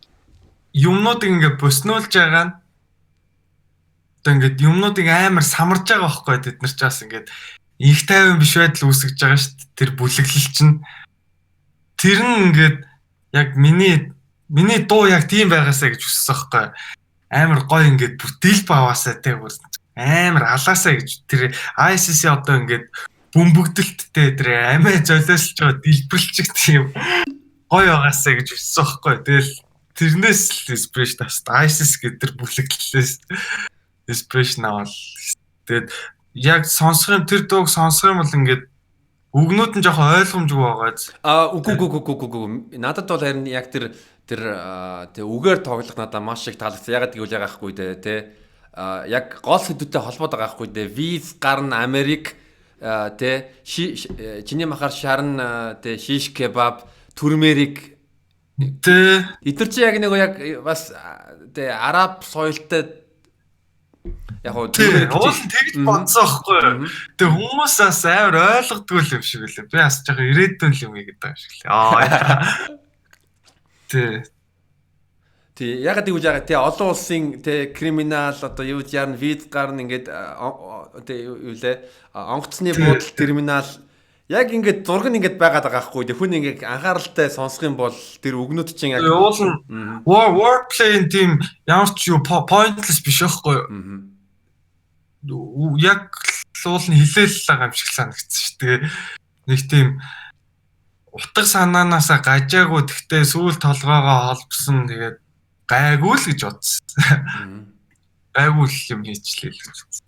юмнуудыг ингээ боснуулж байгаа нь одоо ингээд юмнуудыг амар самарж байгаа байхгүй тэд нар ч бас ингээд их тайван биш байдал үүсгэж байгаа штэ. Тэр бүлэглэл чинь тэр нь ингээд яг миний дуу яг тийм байгаасаа гэж хүссэн байхгүй. Амар гоё ингээд бүр дил баваасаа те бүр амар алаасаа гэж тэр ICC одоо ингээд бөмбөгдөлттэй тэр амиа золиослж байгаа дэлбэрлчих тийм гоё байгаасаа гэж хүссэн байхгүй. Тэгэл тэрнээс л inspiration авсан. ISIS гэдэг тэр бүлэглэлээс inspiration аваад тэгээд яг сонсох юм тэр дууг сонсох юм бол ингээд үгнүүд нь жоохон ойлгомжгүй байгааз. Аа үгүй. Надад бол харин яг тэр үгээр тоглох надад маш их таалагдсан. Ягаад гэвэл яг ахгүй дээ те. Яг гол сэдвүүтэй холбоод байгаа хгүй дээ. Виз гарна Америк те чиний махаар шарн те шиш кебаб турмерик те эдгээр чи яг нэг яг бас те араб соёлтой яг гоо тэгж бодсон байхгүй юу. Тэгээ хүмүүс бас амар ойлгодгүй юм шиг үлээ. Би бас жоохон ирээдүйн юм хийгээд байгаа юм шиг лээ. Аа. Тэ. Тий, ягаад гэвэл ягаад тий олон улсын тий криминал одоо юу яарна, виз гарна, ингээд тий юу лээ, онгоцны буудал, терминал, яг ингээд зураг нь ингээд байгаад байгаа хгүй. Тэг хүн ингээд анхааралтай сонсох юм бол тэр үгнүүд чинь яг уул нь wordplay тийм ямар ч юу pointless биш байхгүй юу? Яг уул нь хилээл байгаа юм шиг санагдсан шүү. Тэгээ нэг тийм утга санаанаасаа гажаагүй, тэгтээ сүүл толгоогоо холбосон, тэгээд гайгүй л гэж бодсон. Гайгүй л юм хийчлээ л гэж бодсон.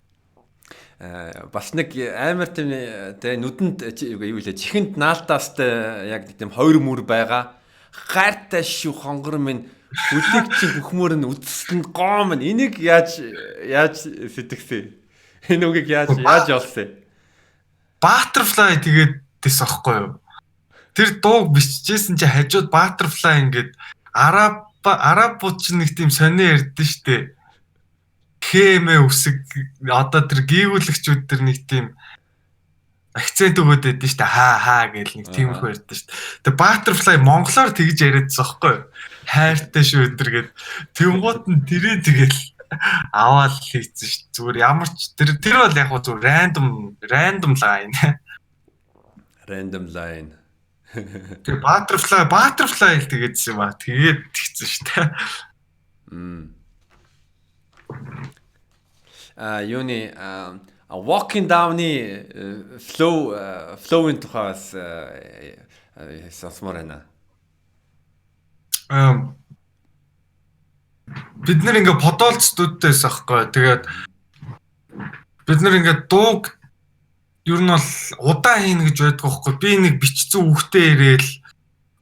Бас нэг амар тийм тэ нүдэнд юу лээ, чихэнд наалтаастай яг нэг тийм хоёр мөр байгаа. Хайртай шүү хонгор минь, бүлэг чи бүхмөр нь үзсэн гоо минь, энийг яаж яаж сэтгэсэн? Энэ үгийг яаж яаж олсон? Butterfly тэгээд дэс аахгүй юу? Тэр дууг биччихсэн чи хажууд butterfly ингээд арабууд ч нэг тийм сони ярьдэн штэ. Хэмээ үсэг, одоо тэр гийгүүлэгчүүд тэр нэг тийм акцент өгөөд байдсан штэ, хаа хаа гэл нэг тиймэрхүү ярьдэн штэ. Тэгээ butterfly монголоор тэгж яриадсан аахгүй юу? Хайртай шүү өдр гэд. Тэнгуут нь тэрээ тэгэл аваад хийцэн штэ. Зүгээр ямар ч тэр тэр бол яг гоо зүгээр random line. Random line. Тэр butterfly л тэгээдсэн юм аа. Тэгээд тэгсэн штэ. Юуны Walking Down-ы flow-ын тухай бас сонсомоор байна. Бид нэр ингээ Подолд студидээс аахгүй. Тэгээд бид нэр ингээ дууг ер нь бол удаан хийнэ гэж байдаг байхгүй. Би нэг бичсэн үгтэй ирээл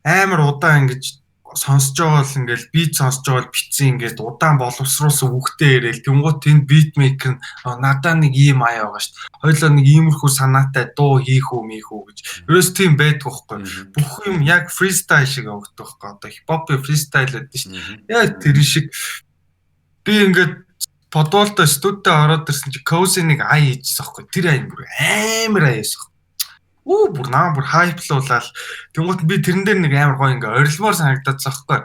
амар удаан ингэж сонсож байгаа л ингээл beat сонсож байгаа л бичсэн, ингээд удаан боловсруулсан үгтэй ирээл тэнгуут тэнд beat maker нь надаа нэг ийм аяа байгаа шүү дээ. Хоёлоо нэг иймэрхүү санаатай дуу хийх үү мийх үү гэж. Ерөөс тийм байдаг байхгүй. Бүх юм яг freestyle шиг явагддаг байхгүй. Одоо хипхопын freestyle гэдэг шүү дээ. Яг тэр шиг би ингээд Подволдо студидээ ороод ирсэн чи Cozy нэг ай хийжсэн байхгүй. Тэр ай бүр амар ай байсан. Үү, бүр наа бүр hype луулаад тэнгуут би тэрэн дээр нэг амар гоё ингээ орилмоор санагдаадсан байхгүй.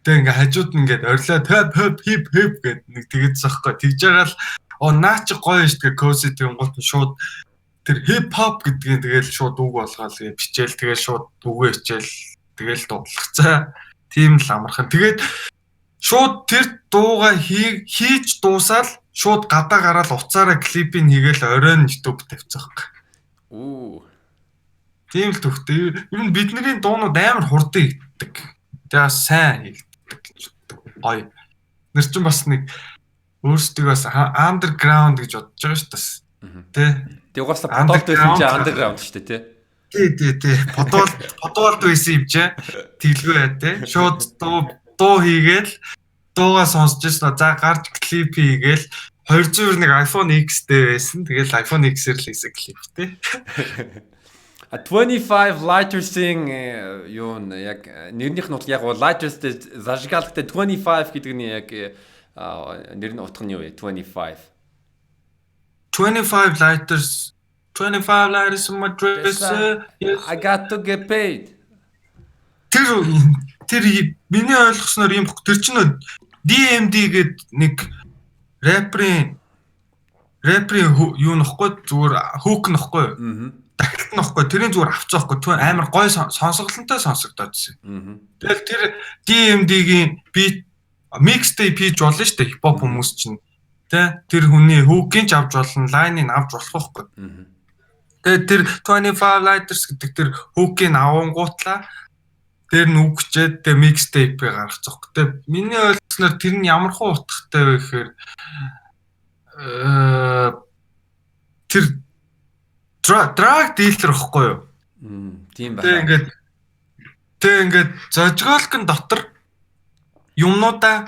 Тэгээ ингээ хажууд нь ингээд орилоо хөп хөп хип хип гэд нэг тэгээдсэн байхгүй. Тэгж байгаа л оо наа чи гоё шүү дээ Cozy, тэнгуут нь шууд тэр хип хоп гэдгийг тэгэл шууд үг болгоол тэгээ бичээл, тэгээ шууд үгээ хичээл, тэгэл дуудлахцаа. Тийм л амархан. Тэгээд шууд тэр дууга хийж дуусаал шууд гадаа гараал уцаараа клипийг хийгээл оройн YouTube тавьчихсан байхгүй. Үү. Тийм л төгтөө. Ер нь бидний дуунууд амар хурдан хийгддэг. Тэгээ бас сайн хийгддэг гэж боддог. Гоё. Нэр чинь бас нэг өөрсдөө бас underground гэж бодож байгаа шүү дээ. Тэ. Тэг угаасаа Подолд байсан чи underground шүү дээ, тий. Тий, тий, тий. Подволд байсан юм чи. Тэглгүй бай тий. Шууд дуу хийгээл дуугаа сонсож байсан. За гарч клип хийгээл 291 iPhone X-тэй байсан. Тэгэл iPhone X-ээр л хийсэн клип тий. А 25 Lighters-ийн юу н яг нэрнийх нь яг Lighters-тэй зажигалтай 25 гэдэг нь яг нэр нь утга нь юу вэ? 25. 25 lighters, 25 lighters in my dresser. Yes. I got to get paid. Тэр миний ойлгосноор ийм, тэр чинь DMD гээд нэг рэперийн юу нөхгүй, зүгээр hook нөхгүй. Дахилт нөхгүй. Тэрийн зүгээр авцаа байхгүй. Амар гоё сонсголонтой сонсогдоод байсан. Тэгэл тэр DMD-гийн beat mixtape хийж болно шүү дээ хипхоп хүмүүс чинь. Тэ, тэр хүний hook-ийг ч авч болно, line-ыг авч болох байхгүй. Тэгээд тэр 25 lighters гэдэг тэр hook-ийг авангуутлаа тэр нь үгчээд тэг mixtape гаргах зөх. Тэгээ миний ойлгосноор тэр нь ямар хуу утгатай вэ гэхээр тэр drug dealer ихгүй юу? Тийм байна. Тэг ингээд зожиголкын дотор юмнуудаа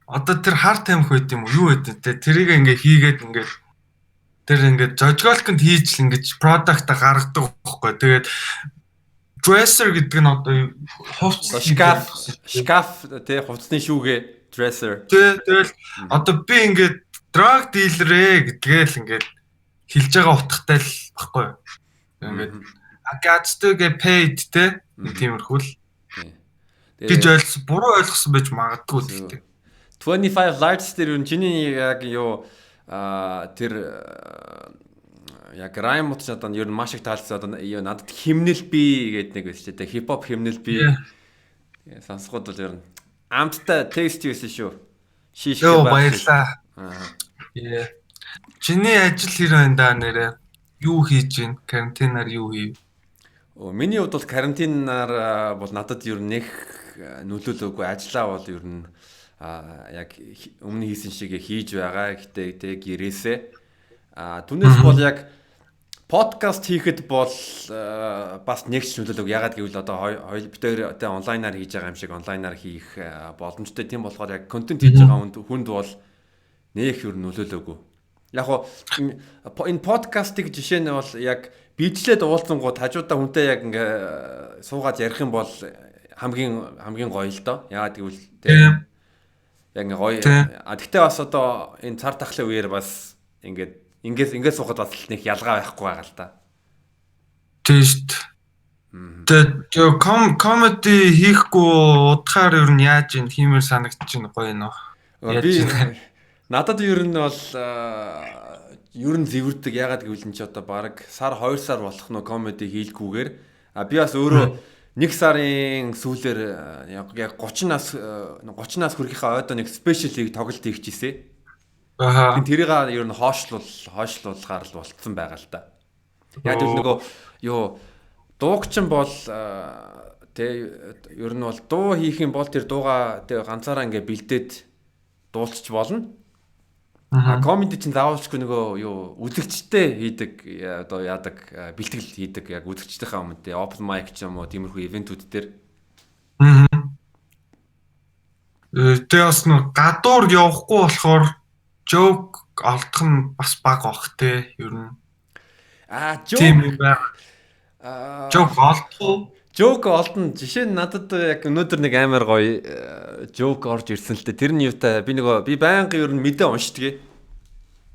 одоо тэр хар тамхи байт юм уу юу байт те, тэрийг ингээ хийгээд ингээд тэр ингээд зожиголконд хийж л ингэж product гаргадаг байхгүй. Тэгээд dresser гэдэг нь одоо хувцас шкаф тий, хувцсны шүүгээ, dresser. Тий, тэгэл одоо би ингээд drug dealer ээ гэдгээл ингээд хэлж байгаа утгатай л баггүй. Ингээд I got to get paid те, тиймэрхүү л. Гэж ойлгосон, буруу ойлгосон байж магадгүй л гэдэг. 25 Lights дээр юу чиний яг юу тэр яг rhyme ч одоо ер нь маш их таалсан. Одоо юу надад химнэл би гэдэг нэг байсан ч дээ. Хипхоп химнэл би. Сонсоход бол ер нь амттай taste байсан шүү. Шиш. Йоо, баярлаа. Yeah. Чиний ажил хэр байна да нэрээ? Юу хийж гин? Карантинаар юу хийв? Оо, миний хувьд бол карантинаар бол надад ер нь нэх нөлөөлөөгүй, ажиллаа бол ер нь яг өмнө хийсэн шиг хийж байгаа. Гэтэ тэг гэрээсээ. Түүнээс бол яг подкаст хийхэд бол бас нэгч нөлөөлөг. Ягаад гэвэл одоо хоёр бид хоёр одоо онлайнаар хийж байгаа юм шиг онлайнаар хийх боломжтой. Тийм болохоор яг контент хийж байгаа хүнд бол нэх ер нь нөлөөлөөгүй. Яг хоо энэ подкастыг жишээ нь бол яг бичлээд уулзсангууд хажуудаа хүнтэй яг ингээ суугаад ярих юм бол хамгийн хамгийн гоё л доо. Ягаад гэвэл тийм яг ингээ гоё. А тэгтээ бас одоо энэ цар тахлын үеэр бас ингээд ингээд ингээд суухад бас нэг ялгаа байхгүй байгаа л да. Тийм шүү дээ. Тэгээ comedy хийхгүй удахаар ер нь яаж юм хиймээр санагдчих нь гоё нөө. Би надад ер нь бол ер нь зэвэрдэг. Ягаад гэвэл энэ чи одоо баг сар 2 сар болох нөө comedy хийлгүүгээр би бас өөрөө нэг сарын сүүлээр яг 30 нас 30 нас хүрэхийнхээ ойдоо нэг special ийг тоглолт хийчихсэн. Тэрийг ер нь хойшлуулгаар л болцсон байгаа л да. Яг л нөгөө юу дуугчин бол тэ ер нь бол дуу хийх юм бол тэр дууга тэ ганцаараа ингээ бэлдээд дуулчих болно. А comedy чинь заавалчгүй нөгөө юу үзэгчтэй хийдэг, одоо яадаг, бэлтгэл хийдэг яг үзэгчдийнхээ өмнө тэ open mic ч юм уу тиймэрхүү event үүд дээр. Аа. Тэгээ бас нэг гадуур явахгүй болохоор joke олдох нь бас бага бах те ер нь. Joke тийм юм байна. Joke олдох уу? Joke олдно. Жишээ нь надад яг өнөөдөр нэг амар гоё joke орж ирсэн л дээ. Тэр нь юутай би нөгөө би байнга ер нь мэдээ уншдаг.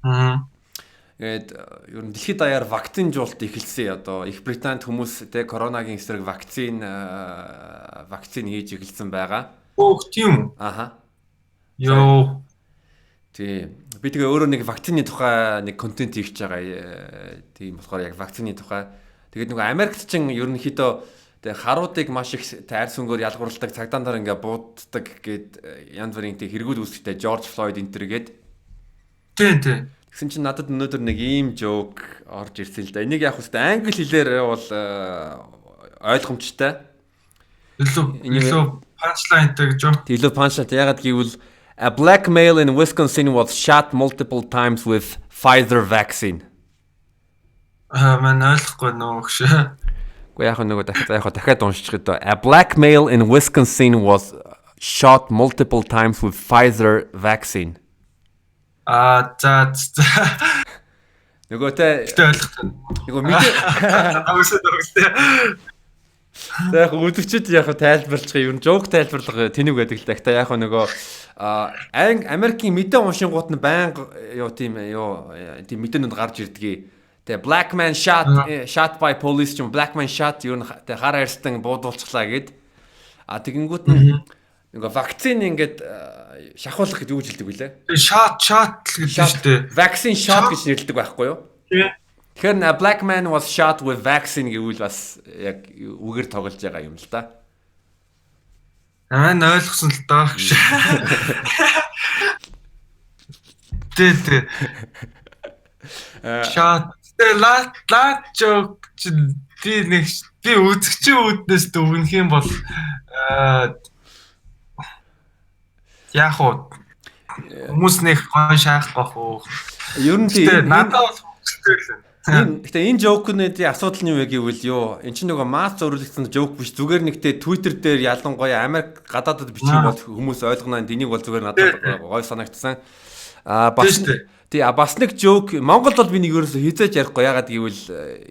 Аа. Тэгээд ер нь дэлхийд даяар вакцинжуулалт эхэлсэн. Одоо Их Британид хүмүүс те коронагийн эсрэг вакцин хийж эхэлсэн байгаа. Өөх, тийм үү? Аха. Йоо. Тийм. Би тэгээ өөрөө нэг вакцины тухай нэг контент хийж байгаа. Тийм болохоор яг вакцины тухай. Тэгээд нөгөө Америкт ч ерөнхийдөө тэгээ харуудыг маш их арьс өнгөөр ялгуурлдаг, цагдаа нар ингээ бууддаг гэд янз бүрийн тэг хэрэгүүд үүсгэхдээ Жорж Флойд энэ төр гээд. Тийм тийм. Тэгсэн чинь надад өнөөдөр нэг ийм joke орж ирсэн л да. Энийг яг хэвээр англи хэлээр бол ойлгомжтой. Илүү punchline тай гэж юу? Илүү punchline. Ягаад гэвэл "A black male in Wisconsin was shot multiple times with Pfizer vaccine." Аа, маань ойлгохгүй нөө гэж. Гэхдээ яг нөгөө дахиад яг дахиад уншчих дөө. "A black male in Wisconsin was shot multiple times with Pfizer vaccine." Аа, за за. Нөгөө те Гэтэ ойлгохгүй. Нөгөө мэдээ Агсаа дөрвөлтэй. За, яг үзэгчид яг тайлбарлах юм, joke тайлбарлах тэнэг байдаг л да. Гэтэ яг нөгөө Америкийн мэдээ уншингууд нь байнга юу тийм юу тийм мэдээнүүд гарч ирдгийг. Тэгээ black man shot by police ч юм, black man shot юу тэг хар арьстан буудуулчихлаа гэд. А тэгэнгүүт нь нөгөө вакцин ингээд шахуулах гэж юу гэж хэлдэг вүлээ? Shot л гэдэг шүү дээ. Vaccine shot гэж нэрлэдэг байхгүй юу? Тэгэхээр a black man was shot with vaccine гэвэл бас яг үгээр тоглож байгаа юм л да. Аа, ойлгосон л доо. Тэ тэ. Shot. Тэгээ лат joke чинь би нэг би үзэгчийн үүднээс дүгнэх юм бол яг уу хүмүүс нэг гой шаах бах уу. Ер нь тийм надад бол хөвгөлтэй л. Энэ гэтээ энэ joke ны асуудал нь юу вэ гэвэл юу эн чинь нөгөө масс зөвлөгдсөн joke биш, зүгээр нэгтээ Twitter дээр ялангуяа Америк гадаадад бичих юм бол хүмүүс ойлгоно. Энийг бол зүгээр надад гой санагдсан. А бас тий бас нэг joke Монголд бол би нэг ерөөсө хизээж ярихгүй. Ягаад гэвэл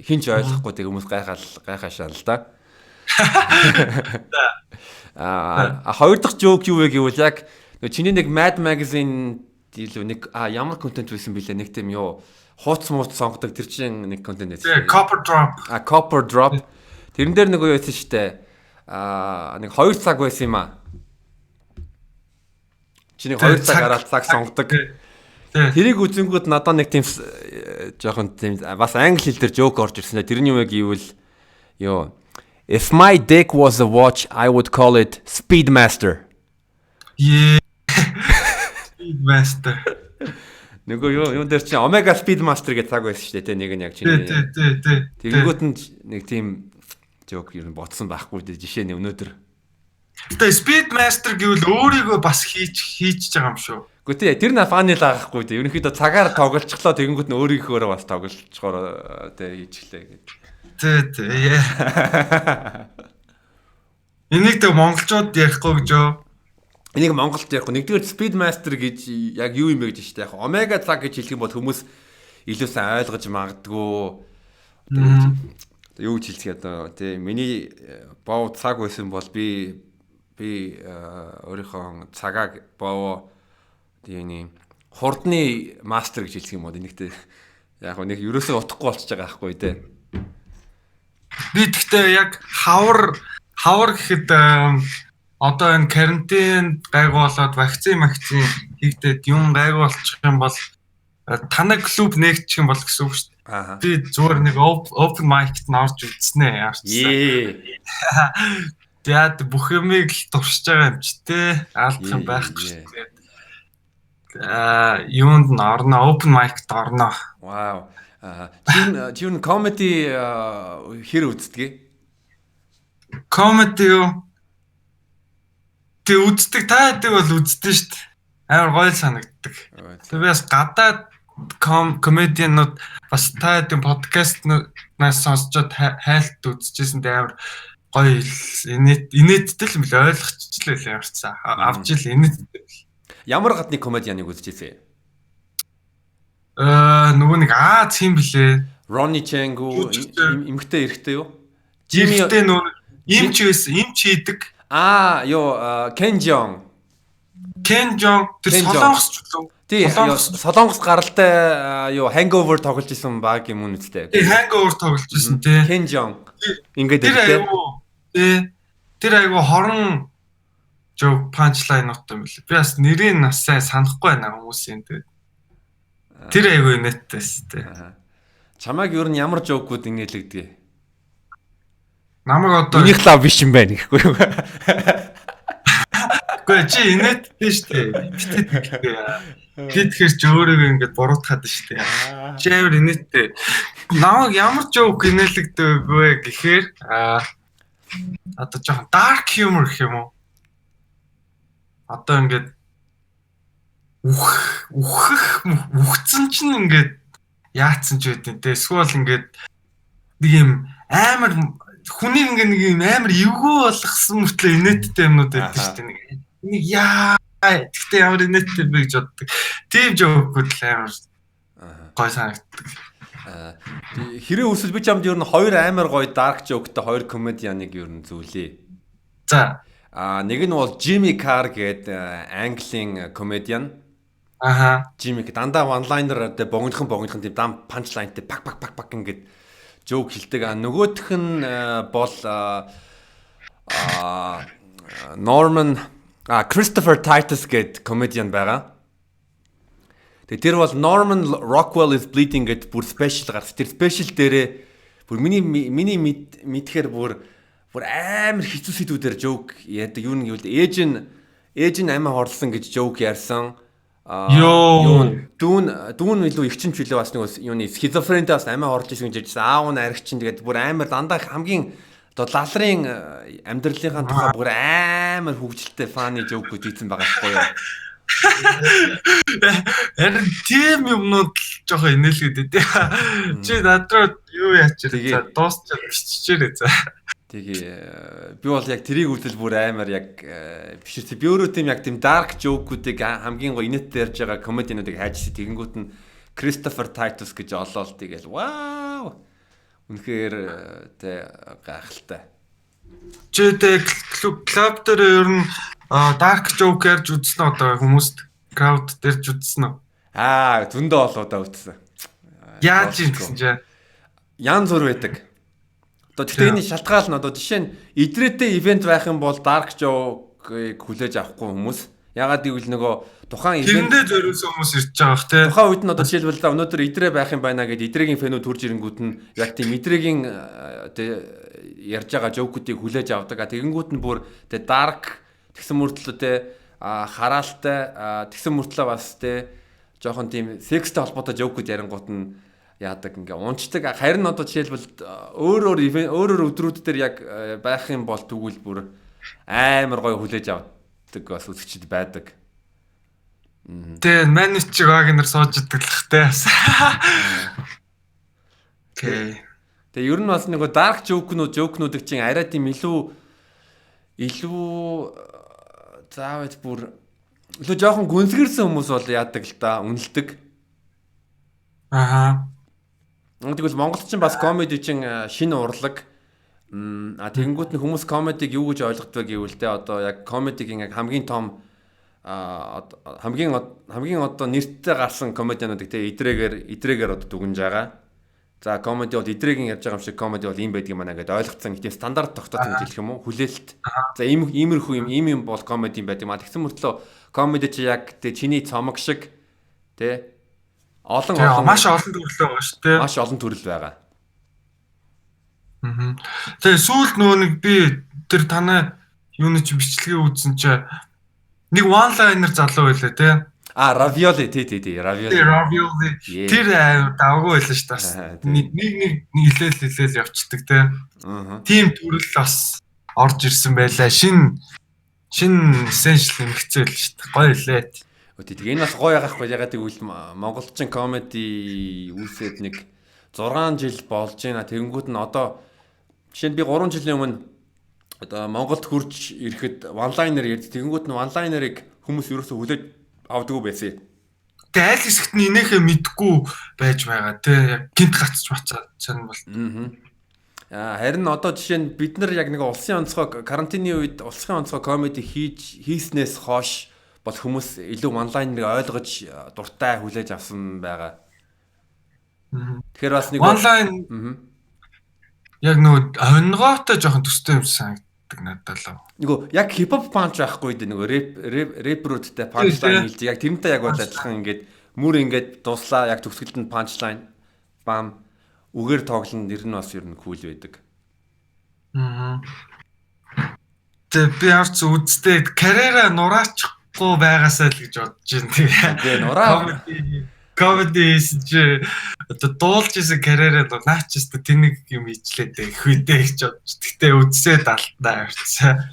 хин ч ойлгохгүй, тэг хүмүүс гайхаал гайхаашаа л да. А хоёр дахь joke юу вэ гэвэл яг чиний нэг Mad Magazine илүү нэг ямар контент байсан бэлээ, нэг тийм юу хууц мууц сонгодог тэр чинь нэг контент байсан. Copper Drop. А, Copper Drop. Тэрэн дээр нөгөө юу байсан шүү дээ. Нэг 2 цаг байсан юм аа. Чи нэг 2 цаг гараад цаг сонгодог. Тэрийг үзэнгүүд надад нэг тийм жоохон тийм бас англи хэл дээр joke орж ирсэн. Тэрний юу гэвэл ёо, "If my dick was a watch, I would call it Speedmaster." Yeah. Speedmaster. Нөгөө юу юун дээр чинь Omega Speedmaster гэж цаг байсан шүү дээ, тэ, нэг нь яг чиний. Тий, тий, тий. Тэгэнгүүт нь нэг тийм joke ер нь ботсон байхгүй дээ, жишээ нь өнөөдөр. Гэтэ Speedmaster гэвэл өөрийгөө бас хийж хийж байгаа юм шүү. Гэхдээ тий, тэр нь funny л аахгүй дээ. Ерөнхийдөө цагаар тоглолцглоо, тэгэнгүүт нь өөрийнхөөрөө бас тоглолцохоор тий хийчихлээ гэж. Тий. Энийг тэг монголчууд ярихгүй гэж юу? Энийг монголд ярихгүй. Нэгдүгээр, Speedmaster гэж яг юу юм бэ гэж шүү дээ. Яг Omega цаг гэж хэлэх юм бол хүмүүс илүү сайн ойлгож магадгүй. Юу гэж хэлэх одоо тий, миний боо цаг байсан бол би өөрийнхөө цагааг боо тийний хурдны мастер гэж хэлэх юм бол энэгтэй яг нэг ерөөсөө утгагүй болчихж байгаа байхгүй тий. Би тэгтээ яг хавар хавар гэхэд одоо энэ карантин гайгүй болоод, вакцин хийгдээд юм гайгүй болчих юм бол танай клуб нээгдчих юм бол гэсэн үг шүү дээ. Би зүгээр нэг open mic-т нь орж үзснэ яарчсан. Тэгээд бүх юмыг л туршиж байгаа юм чи те. Алдах юм байхгүй шүү дээ. Юунд нь орно, open mic-т орно. Вау. Чи юу comedy хэр үздэг? Comedy юу? Тэг үздэг, та хэдэг бол үздэг шүү дээ. Амар гоё санагддаг. Тэг би бас гадаад комедианууд бас та хэдийн подкастнаас сонсчод хайлт үзчихсэн, тэг амар гоё инээдтэй л юм бэл, ойлгочихлоо л ямарчсан. Авч ил инээдтэй. Ямар гадны комедианыг үзчихсэн? Нөгөө нэг Аз юм блэ? Ronny Chieng уу, эмгтэй эрэгтэй юу? Жими нөгөө эмч байсан, эмч хийдэг. Аа, юу, Ken Jeong. Ken Jeong, тэр Солонгос ч үлээ. Тий, Солонгос гаралтай, юу, Hangover тоглож исэн баг юм үнэтэй. Тий, Hangover тоглож исэн тий. Ken Jeong. Ингээд тэр айгу тий. Тэр айгу хорон joke punchline нут юм билээ. Би бас нэрийг нас сайн санахгүй байна хүмүүсийн, тэгээд. Тэр айгу инээдтэйс тий. Чамайг ер нь ямар joke ууд инээлэгдэг? Намайг одоо Минийх лав биш юм байна гэхгүй юу? Үгүй, чи инээдтэй шүү дээ. Би тэгэхээр ч өөрийгөө ингэж буруутгаад шүү дээ. Чи амар инээдтэй. Намайг ямар joke инээлэгдэг вэ гэхээр одоо жоохон dark humor гэх юм уу? Одоо ингээд үх үхэх үхцэн чинь ингээд яатсан ч байдیں۔ Тэ, эсвэл ингээд нэг юм амар хүнийг ингээд нэг юм амар эвгүй болгосон мөртлөө инээдтэй юмнууд байдаг шүү дээ. Нэг яа, тэгтээ ямар инээдтэй бэ гэж боддог. Тийм joke ууд л амар гой санагддаг. Хэрэг өсөл би чамд ер нь хоёр амар гоё dark joke-тай хоёр комедианыг ер нь зүйлээ. За. Нэг нь бол Jimmy Carr гэдэг Английн комедиан. Jimmy дандаа one liner дээр богинохон богинохон тийм дам punchline тай пак пак пак пак ингээд joke хэлдэг. А нөгөөх нь бол Norman Christopher Titus гэдэг комедиан байгаа. Тэгээ тэр бол Norman Rockwell is Bleeding гэдэг бүр special гарсан. Тэр special дээрээ бүр миний мэдхээр бүр бүр амар хэцүү сэдвүүдээр joke яадаг. Юу нэг гэвэл ээж нь амиа хорлсон гэж joke ярьсан. Йоо. Юу, дүүн илүү эгчин ч билээ бас нэг юуны шизофрентэй бас амиа хорлож исэн гэж ярьжсэн. Аав нь аригчин, тэгээд бүр амар дандаа хамгийн одоо лалрын амьдралынхаа тухай бүр амар хөвгөлтэй funny joke үүд хийсэн байгаа байхгүй юу? Харин тийм юмнууд л жоохон инээлгээд дээ. Чи над руу юу яачирээ, за, дуусчаад биччихээрэй за. Тэгээ би бол яг тэрийг үзэл бүр амар яг биш үү. Би өөрөө тийм яг тийм dark joke-уудыг хамгийн гоё инээдтэй ярьж байгаа комедиануудыг хайж тэгэнгүүт нь Christopher Titus гэж олоол, тэгэл вау. Үнэхээр тэ гайхалтай. Чи тэ клуб дээр ер нь dark joke ярьж үзсэн үү, одоо хүмүүст crowd дээр ч үзсэн үү? Аа, зөндөө олоодаа үзсэн. Яаж юм гэсэн чи? Янз бүр байдаг. Одоо тэгтээ энэ шалтгаал нь одоо жишээ нь идрээтэй ивент байх юм бол dark joke-ыг хүлээж авахгүй хүмүүс. Ягаад гэвэл нөгөө тухайн ивент тэрэндээ зориулсан хүмүүс ирж байгаа бах те. Тухайн үед нь одоо жишээлбэл за өнөөдөр идрээ байх юм байна гэд идрэгийн фэнүүд төрж ирэнгүүт нь яг тийм идрэгийн тэ ярьж байгаа жоокуудыг хүлээж авдаг. А тэгэнгүүт нь бүр тэ dark тэгсэн мөртлөө тэ хараалтай тэгсэн мөртлөө бас тэ жоохон тийм секстэй холбоотой жоокууд ярингуут нь яадаг ингээ унцдаг. Харин одоо жишээлбэл өөр өөр ивент өөр өөр өдрүүд дээр яг байх юм бол тэгвэл бүр амар гоё хүлээж авдаг бас үзэгчд байдаг. Тэ манич чиг Вагнер сууж идэг л хэ бас. Окей. Тэгээ ер нь бас нэг dark joke-нуудыг чинь арай тийм илүү заавал бүр илүү жоохон гүнзгэрсэн хүмүүс бол яадаг л та үнэлдэг. Аха. Тэгвэл Монголд чинь бас комеди чинь шинэ урлаг. А тэгэнгүүт нь хүмүүс комедиг юу гэж ойлгодог вэ гэвэл те одоо яг комедигийн яг хамгийн том хамгийн хамгийн одоо нэртэй гарсан комедиануудыг те идрэгээр одоо дүгнж байгаа. За комеди бол идрэгийн ярьж байгаа юм шиг комеди бол ийм байдаг юм байна гэдээ ойлгоцсон. Нэг тийм стандарт тогтоосон гэж хэлэх юм уу? Хүлээлт. За ийм иймэрхүү юм ийм юм бол комеди юм байдаг юм а. Тэгсэн мөртлөө комеди чи яг тэ чиний цомог шиг тэ олон олон маш олон төрөл байгаа шүү дээ. Маш олон төрөл байгаа. Тэгээ сүүлд нөгөө нэг би тэр танай юуны чи бичлэгээ үзсэн чи нэг one liner залуу байлаа тий. А Ravioli тий тий тий Ravioli. Тий Ravioli. Тэр давгүй байлаа шүү дээ. Нэг нэг нэг хэлээл явцдаг тий. Тийм төрөл бас орж ирсэн байлаа. Шин essential нэмэгцээ л шүү дээ. Гоё лээ. Тий тэгээ энэ бас гоё байгаа хгүй ягаад гэвэл монголчин комеди үүсээд нэг 6 жил болж байна. Тэгэнгүүт нь одоо жишээ нь би 3 жилийн өмнө одоо Монголд хурж ирэхэд one-liner ярьд. Тэгэнгүүт нь one-liner-ыг хүмүүс ерөөсөө хүлээж авдаггүй байсан. Тэгээ аль хэсэгт нь инээхээ мэдгүй байж байгаа тий. Яг гинт гацч бацаа чан бол. Харин одоо жишээ нь бид нар яг нэг улсын онцгой карантины үед улсын онцгой комеди хийснээс хойш бол хүмүүс илүү one-liner-ыг ойлгож дуртай хүлээж авсан байгаа. Тэгэхээр бас нэг one-line яг нөгөө хоньгоотой жоохон төстэй юм санагддаг надад л. Нөгөө яг хипхоп панч байхгүй дээ нөгөө рэперүүдтэй панчлайн хэлж яг тэрнтэй яг бол адилхан ингээд мөр ингээд дуслаа яг төгсгөлд нь панчлайн бам үгээр тоглоно нэр нь бас ер нь кул байдаг. Тэгээ би арч үздэй карьераа нураачихгүй байгаасаа л гэж бодож байна. Тэгээ нураа комеди хийсэн чи одоо дуулж исэн карьераа наач ч тэнэг юм хийчлээ дээ их үедээ гэж бодож. Гэтэ үдсээ далтаа явцсан.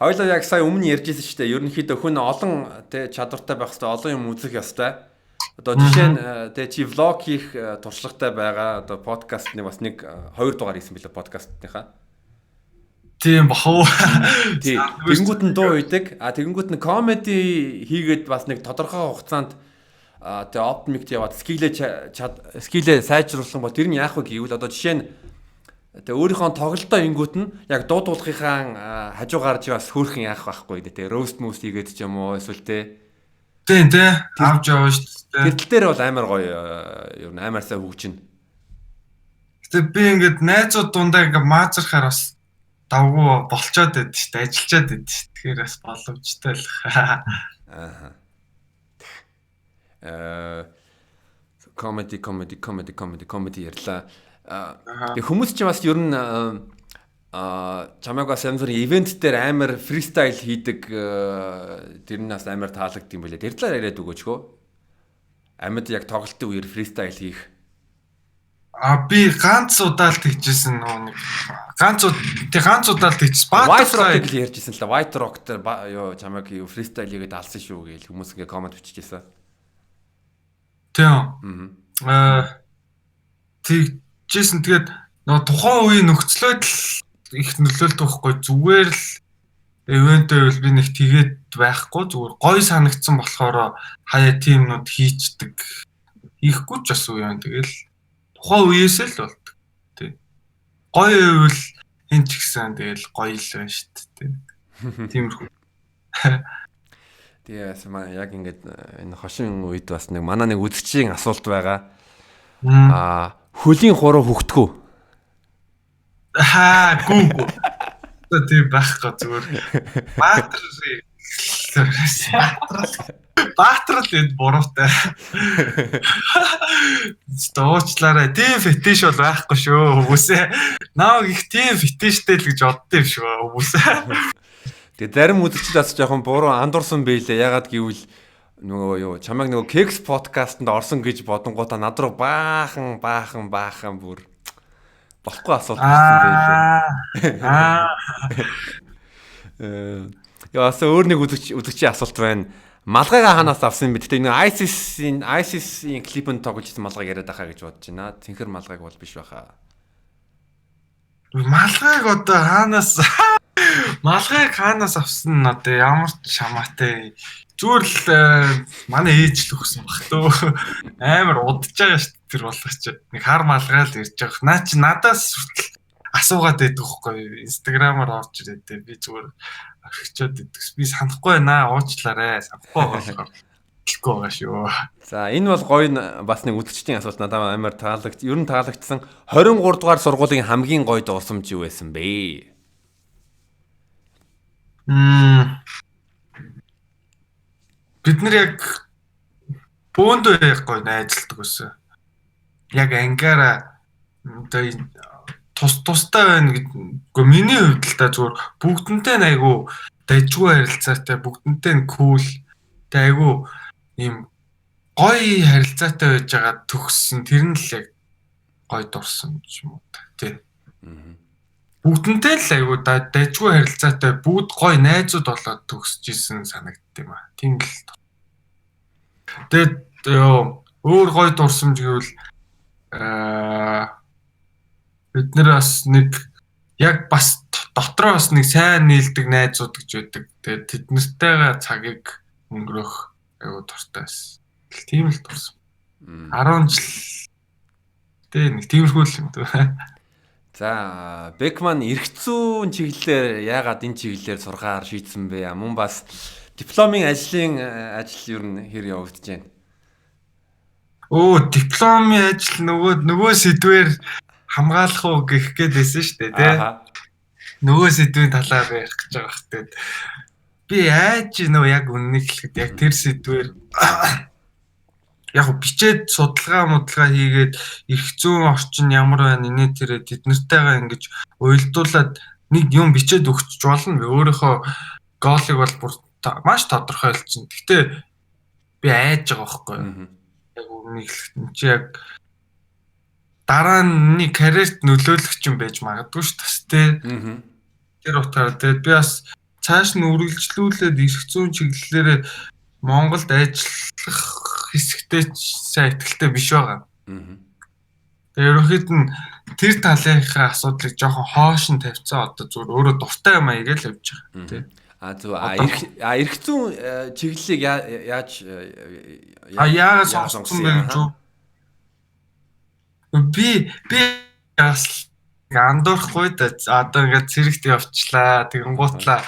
Хоёлаа яг сая өмнө ярьжсэн шүү дээ. Ерөнхийдөө хүн олон тэ чадвартай байх хэвээр олон юм үзэх ёстой. Одоо жишээ нь тэ чи влог хийх туршлагатай байгаа. Одоо подкастны бас нэг 2 дугаар хийсэн билээ подкастныхаа. Тийм бахав. Тий. Тэгэнгүүт нь дуу хийдэг. А тэгэнгүүт нь комеди хийгээд бас нэг тодорхой хугацаанд тэгээ оптимикт яваад скилээ сайжруулсан бол тэр нь яах вэ гэвэл одоо жишээ нь тэгээ өөрийнхөө тоглолтоо ингүүт нь яг дуу дуулахынхаа хажуугаар чи бас хөөрхөн яах байхгүй дээ тэгээ роуст муст хийгээд ч юм уу эсвэл тэ тийм тий авч яваа шүү дээ. Тэр тал дээр бол амар гоё ер нь амар сайн хөгжинэ. Гэтэ би ингээд найзууд дундаа ингээд маазархаар бас давгүй болчоод байд шүү дээ ажиллачаад байд шүү. Тэгэхээр бас боломжтой л. Аа. Комеди ярьлаа. Тэгээ хүмүүс ч бас ер нь чамайг бас янз бүрийн ивент дээр амар фристайл хийдэг тэр нь бас амар таалагддаг юм билээ. Тэр талаар яриад өгөөч хөө. Амьд яг тоглолтын үеэр фристайл хийх. А би ганц удаа л тэгжсэн нэг ганц удаа л тэгжсэн. White Rock-ыг л ярьжсэн л да. White Rock дээр юу чамайг юу фристайл хийгээд алсан шүү гээл хүмүүс ингээ коммент биччихсэн. Тийм. Тэгжсэн тэгээд нөгөө тухайн үеийн нөхцлөөд л их нөлөөлдөг байхгүй зүгээр л ивент байвал би нэг тэгээд байхгүй зүгээр гой санагдсан болохоор хаяа тимнүүд хийчдэг хийхгүй ч бас үе юм тэгэл тухайн үеэсээ л болдог тий. Гой байвал хэн ч гэсэн тэгэл гоё л байна шүү дээ. Тиймэрхүү. Тэгээ бас яг ингээд энэ хошин үед бас нэг манай нэг үзэгчийн асуулт байгаа. Хөлийн хуруу хөгтгөө. Хаа гүү. Одоо тийм байхгүй зүгээр. Баатар Баатар л энд буруутай. Дуучлаарай. Тийм фетиш бол байхгүй шүү хүмүүсээ. Нааг их тийм фетиштэй л гэж боддоо юм шиг байна хүмүүсээ. Тэгээ зарим үзэгчд бас жоохон буруу андуурсан байлээ. Ягаад гэвэл нөгөө юу чамайг нөгөө Кекс подкастэнд орсон гэж бодонгуудаа над руу баахан баахан баахан бүр болохгүй асуулт ирсэн байлээ. Аа. Яа бас өөр нэг үзэгчийн асуулт байна. Малгайгаа хаанаас авсан юм бэ? Гэтэ нэг ISIS-ийн клипэнд тоглож ирсэн малгайг яриад байхаа гэж бодож байна. Цэнхэр малгайг бол биш байхаа. Малгайг одоо хаанаас малгайг хаанаас авсан нь одоо ямар ч шамаатай. Зүгээр л манай ээж л өгсөн баг төө. Амар удаж байгаа шүү дээ тэр болгоч. Нэг хар малгай л ирж байгаа. Наа чи надаас хүртэл асуугаад байдаг хгүй. Инстаграмаар орж ирээд би зүгээр орхичоод идэх. Би санахгүй байна. Уучлаарай. Санахгүй болохоор хэлэхгүй байгаа шүү. За энэ бол гоё бас нэг үзэгчдийн асуулт надад амар таалагд. Ер нь таалагдсан. 23 дугаар сургуулийн хамгийн гоё дурсамж юу байсан бэ? Бид нар яг бөөндөө яг гоё найзалдаг байсан. Яг ангиараа одоо тус тустай байна гэдэггүй миний хувьд л та зүгээр бүгдэнтэй нь айгу дажгүй харилцаатай, бүгдэнтэй нь кул, тэг айгу ийм гоё харилцаатай байж байгаа төгссөн. Тэр нь л яг гоё дурсан юм уу тий. Бүгдэнтэй л айгу дажгүй харилцаатай, бүгд гоё найзууд болоод төгсөж исэн санагдд юм аа. Тийм л. Тэгээд өөр гоё дурсамж гэвэл бид нэр бас нэг яг бас дотроо бас нэг сайн нийлдэг найзууд гэж байдаг. Тэгээд тэд нартэйгээ цагийг өнгөрөөх айгуу дуртай байсан. Тийм л дурсан. 10 жил тэ нэг тиймэрхүү л юм дөө. За Бекман эрх зүйн чиглэлээр яагаад энэ чиглэлээр сурахаар шийдсэн бэ? Мөн бас дипломын ажлын ажил ер нь хэр явагдаж байна? Өө дипломын ажил нөгөө сэдвээр хамгаалах уу гэх гээд байсан шүү дээ тий. Нөгөө сэдвийн талаар ярих гэж байгаа бах. Тэгээд би яаж нөө яг үннийг хэлэхэд яг тэр сэдвээр яг бичээд судалгаа мудлага хийгээд эрх зүйн орчин ямар байна инээ тэрэ тэд нартайгаа ингэж уялдуулаад нэг юм бичээд өгч болно. Би өөрийнхөө гоолыг бол бүр маш тодорхой хэлсэн. Гэхдээ би айж байгаа байхгүй юу? Яг үннийг хэлэхэд чи яг дараа нь миний карьерт нөлөөлөх юм байж магадгүй шүү дээ. Тэр утгаараа тэгээд би бас цааш нь үргэлжлүүлээд эрх зүйн чиглэлээрээ Монголд ажиллах хэсэгтээ сайн ихтэй биш байгаа. Тэгээд ерөнхийд нь тэр талынхаа асуудлыг жоохон хоош нь тавьцаа одоо зүгээр өөрөө дуртай юм аяг л явж байгаа тий. А зөв эрх зүйн чиглэлийг яаж яагаад сонгосон бэ гэж үү? Би бас андуурахгүй да. Одоо ингээд цэрэгт явчлаа. Тэгэнгуутлаа.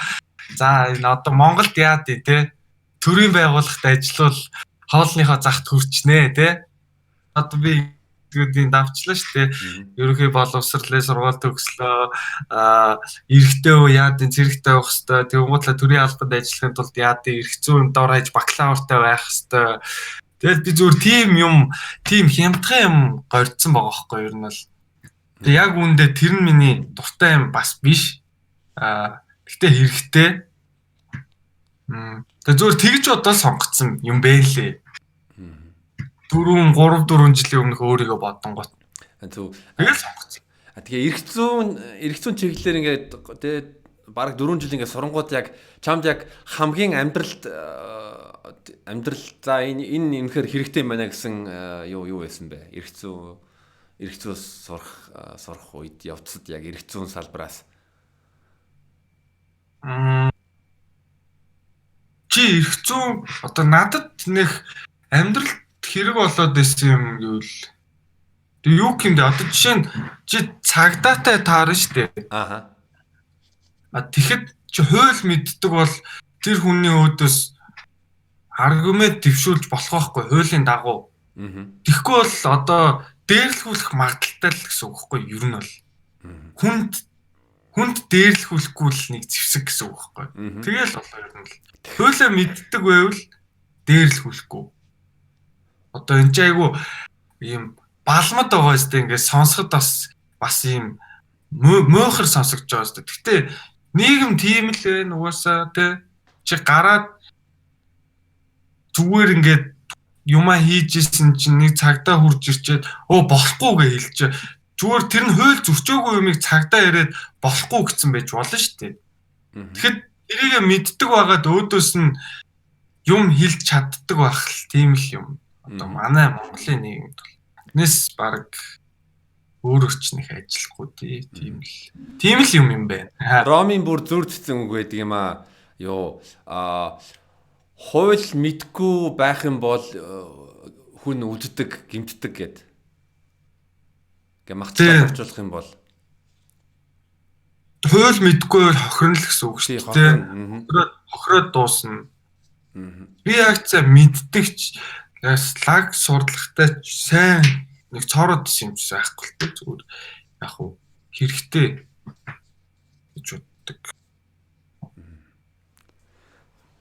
За энэ одоо Монголд яад тий те? Төрийн байгууллагт ажиллавал хоолныхоо захт хүрчнэ те. Одоо би гэдгийг давчлаа шүү дээ. Ерөнхий боловсрлын сургууль төгслөө. Эрэгтэй үү яад энэ цэрэгтэй явах хэвээр. Тэгэнгуутлаа төрийн албанд ажиллахын тулд яад эрх зүйн дор хаяж бакалавртай байх хэвээр. Тэгэл би зүгээр тийм юм, тийм хямдхан юм горьдсон байгаа байхгүй юу ер нь бол. Тэг яг үүндээ тэр нь миний дуртай юм бас биш. Гэхдээ хэрэгтэй. Тэг зүгээр тэгж бодоод сонгоцсон юм бэ лээ. 4 3 4 жилийн өмнөх өөрийгөө бодонгот. Зөв. Тэгэл сонгоцсон. Тэгээ эрх зүйн чиглэлээр ингээд тэгээ бараг 4 жил ингээд сурангууд яг чамд яг хамгийн амьдралд амьдрал за энэ үнэхээр хэрэгтэй юм байна гэсэн юу байсан бэ? Эрх зүй сурах үед явцад яг эрх зүйн салбараас. Чи эрх зүйн одоо надад нэх амьдралд хэрэг болоод байсан юм гэвэл юу гэмдэ одоо жишээ нь чи цагдаатай таарна шүү дээ. Аха. А тэгэхэд чи хууль мэддэг бол тэр хүний өөдөөс аргумент дэвшүүлж болох байхгүй хуулийн дагуу. Тэгэхгүй бол одоо дээрлэхүүлэх магадaltaй л гэсэн үг байхгүй юу ер нь бол. Хүнд дээрлэхүүлэхгүй л нэг зэвсэг гэсэн үг байхгүй. Тэгэл болоо ер нь л. Хуулиа мэддэг байвал дээрлэхүүлэхгүй. Одоо энэ ч айгу ийм балмад байгаа зү ингээд сонсоход бас ийм мөөхөр сонсогдож байгаа зү. Гэтэ нийгэм тийм л байна угаасаа тий. Чи гараад зүгээр ингээд юмаа хийж исэн чинь нэг цагдаа хурж ирчээд өө болохгүй гэж хэлчихэ. Зүгээр тэр нь хууль зөрчөөгүй юмыг цагдаа яриад болохгүй гэсэн байж болно шүү дээ. Тэгэхэд тэрийг мэддэг байгаад өөдөөс нь юм хэлж чаддаг байх л тийм л юм. Одоо манай Монголын нийгэмд бол тэрнээс баг өөрөөр ч нэг ажиллахгүй тий. Тийм л юм юм байна. Ромын бүр зүр цэцэн үг байдаг юм аа. Юу аа хууль мэдгүй байх юм бол хүн үддэг, гэмтдэг гэд. Гэ магцлаа орчуулах юм бол хууль мэдгүй бол хохирно л гэсэн үг шүү дээ. Хохироод дуусна. Би яг цаа мэддэгч лаг сурлагатай сайн нэг цоороод исэн юм чинь байхгүй л дээ. Зүгээр яг уу хэрэгтэй гэж боддог.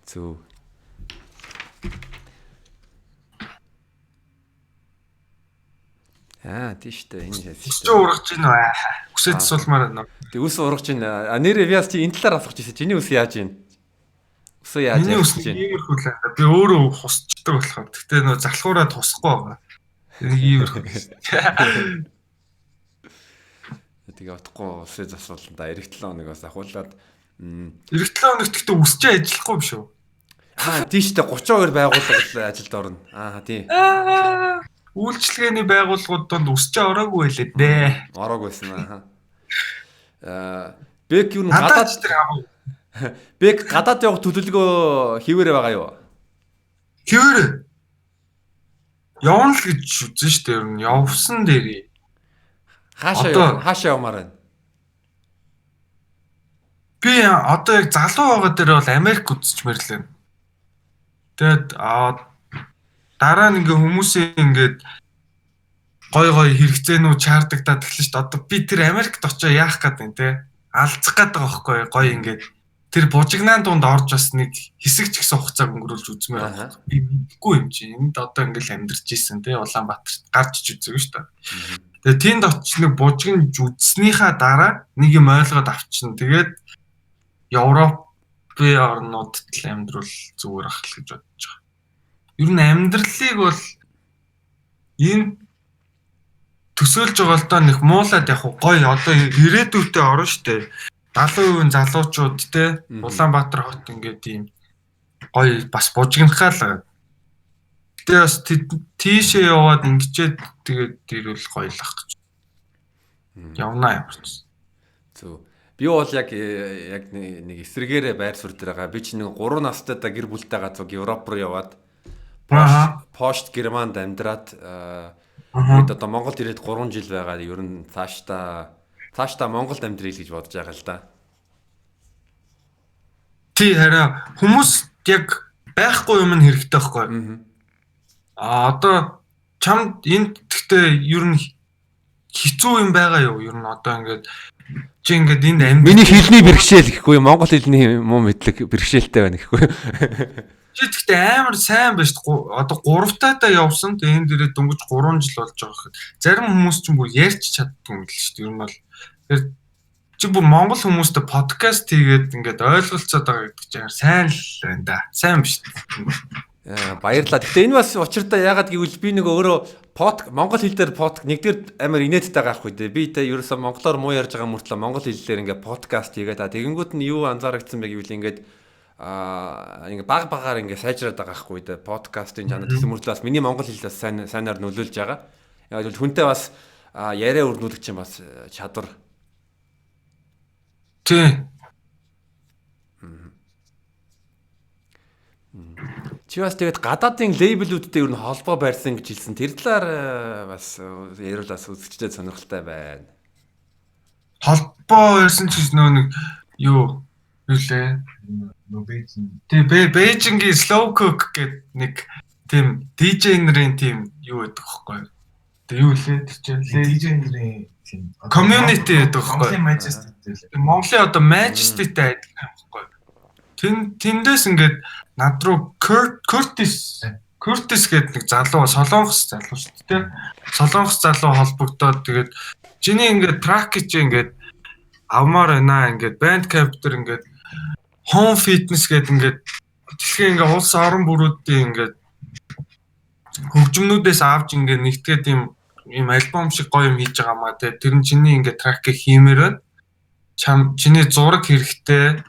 Зөв. Аа тийш дээ энэ шээс. Өсч ургаж гин үү? Үсээ засуулмаар байна. Тэг үс ургаж гин. А нэрээ би бас чи энэ талаар асуух гэсэн. Чиний үс яаж гин? Үсээ яаж яаж? Үс иймэрхүү л байна. Би өөрөө хусчдаг болохоор. Гэтэ нөө залхуураа тусахгүй байгаа. Нэг иймэрхүү. Тэгээ утгагүй үсээ засуулна да. Ирэх 7 хоногоос ахуулаад ирэх 7 хоногт гэхдээ үсчээ ажиллахгүй юм шүү. Аа тийш дээ 32 байгууллага ажилд орно. Аа тий. Үйлчилгээний байгууллагууд донд үсчээ ороогүй байлээ дээ. Ороогүй байсан аа. Бек юу гадаад тэр хамаагүй. Бек гадаад явах төлөвлөгөө хийвэрэ байгаа юу? Хийвэрэ. Явна л гэж үзэн штэ ер нь явсан дээрээ. Хаашаа явмаар байна? Би одоо яг залуу байгаа дээр бол Америк үзчихмээр л байна. Тэгээд дараа нь ингээ хүмүүсийн ингээд гой гой хэрэгцээнүүд чаардагдаад эхэлнэ шүү дээ. Одоо би тэр Америкт очоо яах гээд байна те. Алдчих гээд байгаа байхгүй гой ингээд тэр бужигнаан дунд орж бас нэг хэсэг ч гэсэн хугацааг өнгөрүүлж үзмээр байна. Би мэдгүй юм чи. Энд одоо ингээл амьдарч исэн те Улаанбаатарт гарч ич үзээгүй шүү дээ. Тэгээ тэнд очиж нэг бужигнж үзснийхаа дараа нэг юм ойлгоод авчихна. Тэгээд Европын орнуудад л амьдрал зүгээр ах л гэж бодож байгаа. Ер нь амьдралыг бол энэ төсөөлж байгаа л доо нэг муулаад яг гоё одоо ирээдүйдээ орно штэ. 70% залуучууд те Улаанбаатар хот ингээд ийм гоё бас бужигнахаа л байгаа. Гэтэ бас тийшээ яваад ингэчээд тэгээд ирвэл гоё л ах гэж. Явнаа ямар ч. Зөв. Би бол яг нэг эсрэгээрээ байр суурь дээр байгаа. Би чи нэг 3 настай да гэр бүлтэйгээ зүг Европ руу яваад Пошт Германд амьдраад бид одоо Монголд ирээд 3 жил байгаа. Ер нь цаашдаа Монголд амьдрий л гэж бодож байгаа л да. Тий харин хүмүүс яг байхгүй юм нь хэрэгтэй байхгүй. Аа одоо чамд энд гэхдээ ер нь хэцүү юм байгаа юу? Ер нь одоо ингээд чи ингээд энд амьд миний хэлний бэрхшээл гэхгүй Монгол хэлний муу мэдлэг бэрхшээлтэй байна гэхгүй. Чи гэхдээ амар сайн байж одоо 3 таатаа явсан. Тэгээ энд ирээд дөнгөж 3 жил болж байгаа гэхэд зарим хүмүүс ч бүр ярьж чаддгүй юм л шүү дээ. Ер нь бол тэр чи бүр монгол хүмүүстэй подкаст хийгээд ингээд ойлголцоод байгаа гэдэг чинь амар сайн л байна да. Сайн биш. Баярлалаа. Гэхдээ энэ бас учиртай яагаад гэвэл би нэг өөрөө монгол хэл дээр нэгдүгээр амар инээдтэй байгаа хгүй дээ. Би тэ ерөөсөө монголоор муу ярьж байгаа мөртлөө монгол хэллээр ингээд подкаст хийгээд та тэгэнгүүт нь юу анзаарагдсан бэ гэвэл ингээд ингээ баг багаар ингээ сайжраад байгаа хгүй дээ. Подкастын чанар тэгсэн мөртлөө бас миний монгол хэл бас сайнаар нөлөөлж байгаа. Яг л хүнтэй бас яриа өрнүүлэх чинь бас чадвар. Тий. Чи бас тэгээд гадаадын лейблүүдтэй ер нь холбоо барьсан гэж хэлсэн. Тэр талаар бас яриулаас үзэгчдэд сонирхолтой байна. Холбоо барьсан ч нөө нэг юу лээ? Нөө Бээжин. Тий, Бээжингийн Slow Cook гэдэг нэг тийм DJ нарын тийм юу гэдэг вэ? Юу лээ тэр чинь DJ-нэрийн тийм community гэдэг байхгүй. Монголын Majesty лээ. Монголын одоо Majesty-тэй адилхан юм байхгүй. Тэндээс ингээд над руу Curtis гэдэг нэг залуу Солонгос залуу шүү дээ. Солонгос залуу холбогдоод тэгээд чиний ингээд track чи ингээд авмаар байна ингээд Bandcamp дээр ингээд Home Fitness гэдэг ингээд дэлхийн ингээд улс орон бүрүүдийн ингээд хөгжмнүүдээс авч ингээд нэгтгээд юм альбом шиг гоё юм хийж байгаа маа те. Тэр нь чиний ингээд track ийг хиймээр байна. Чиний зураг хэрэгтэй.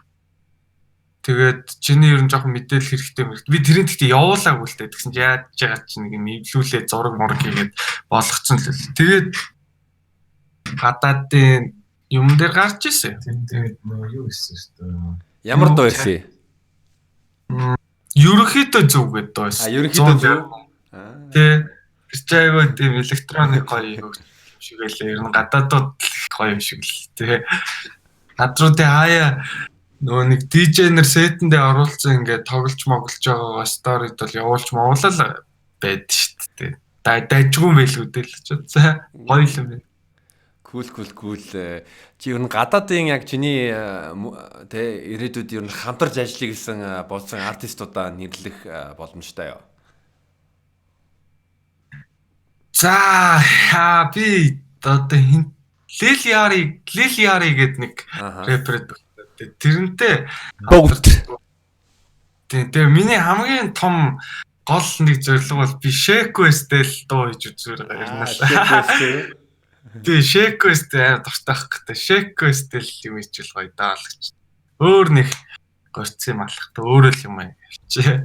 Тэгээд чиний ер нь жоохон мэдээлэл хэрэгтэй мэрэгт. Би тэрийн тэгтээ явуулаагүй л дээ. Тэгсэн чи яаж байгаа чинь нэг юм эвлүүлээ зураг мураг хийгээд болгоцсон л л. Тэгээд гадаадын юм дээр гарч ирсэн. Тэр тэгээд нөгөө юу хийсэн шүү дээ. Ямар дуу ирсэн? Ерөнхийдөө зөв гэдэг дуу байсан. А ерөнхийдөө зөв. Тэ. Тэр чи айгүй тийм электроник гоё юм шиг байлаа. Ер нь гадаадууд гоё юм шиг л тэ. Над руу тэ хаяа нөгөө нэг DJ-нэр сетэндээ оруулсан ингээд тоглож моглож байгаагаа story-д бол явуулж мовлал байд шүү дээ. Дайжгүй байлгүй дээ л ч за гоё юм байна. Cool cool cool. Чи ер нь гадаадын яг чиний тэ ирээдүйд ер нь хамтарч ажиллая гэсэн бодсон артистуудаа нэрлэх боломжтой юу? За би одоо хин Lil Yachty гэдэг нэг рэпер байдаг. Тэрнтэй бүгд. Тийм миний хамгийн том гол нэг зорилго бол би Sheck West-тэй л дуу хийж үзмээр байгаа юм л. Тийм Sheck West амар дуртай байх гэдэг. Sheck West-тэй л юм хийчихвэл гоё даа л гэж. Өөр нэг горцсон юм алах та өөрөө л юм явчих.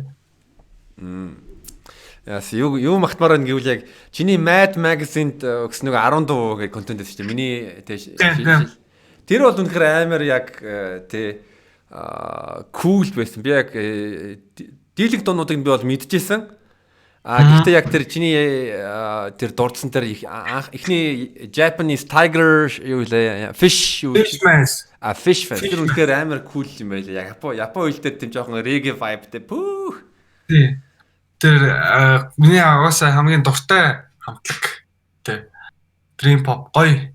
Яс юу магтмаар байна гэвэл яг чиний Mad Magazine-д өгсөн нэг 10 дуу гэх контент байсан шүү дээ. Миний тэр бол үнэхээр амар яг тэ кул байсан. Би яг дийлэг дуунуудыг би бол мэдчихсэн. А гэхдээ яг тэр чиний тэр дурдсан тэр эхний Japanese tiger юу лээ fish юу Fish. Fish fan. Тэр үнэхээр амар кул юм байлаа. Яг Япон хэл дээр тийм жоохон reggae vibe-тэй пүүх. Тий. Тэр миний агасаа хамгийн дуртай хамтлаг тий. Dream pop гоё.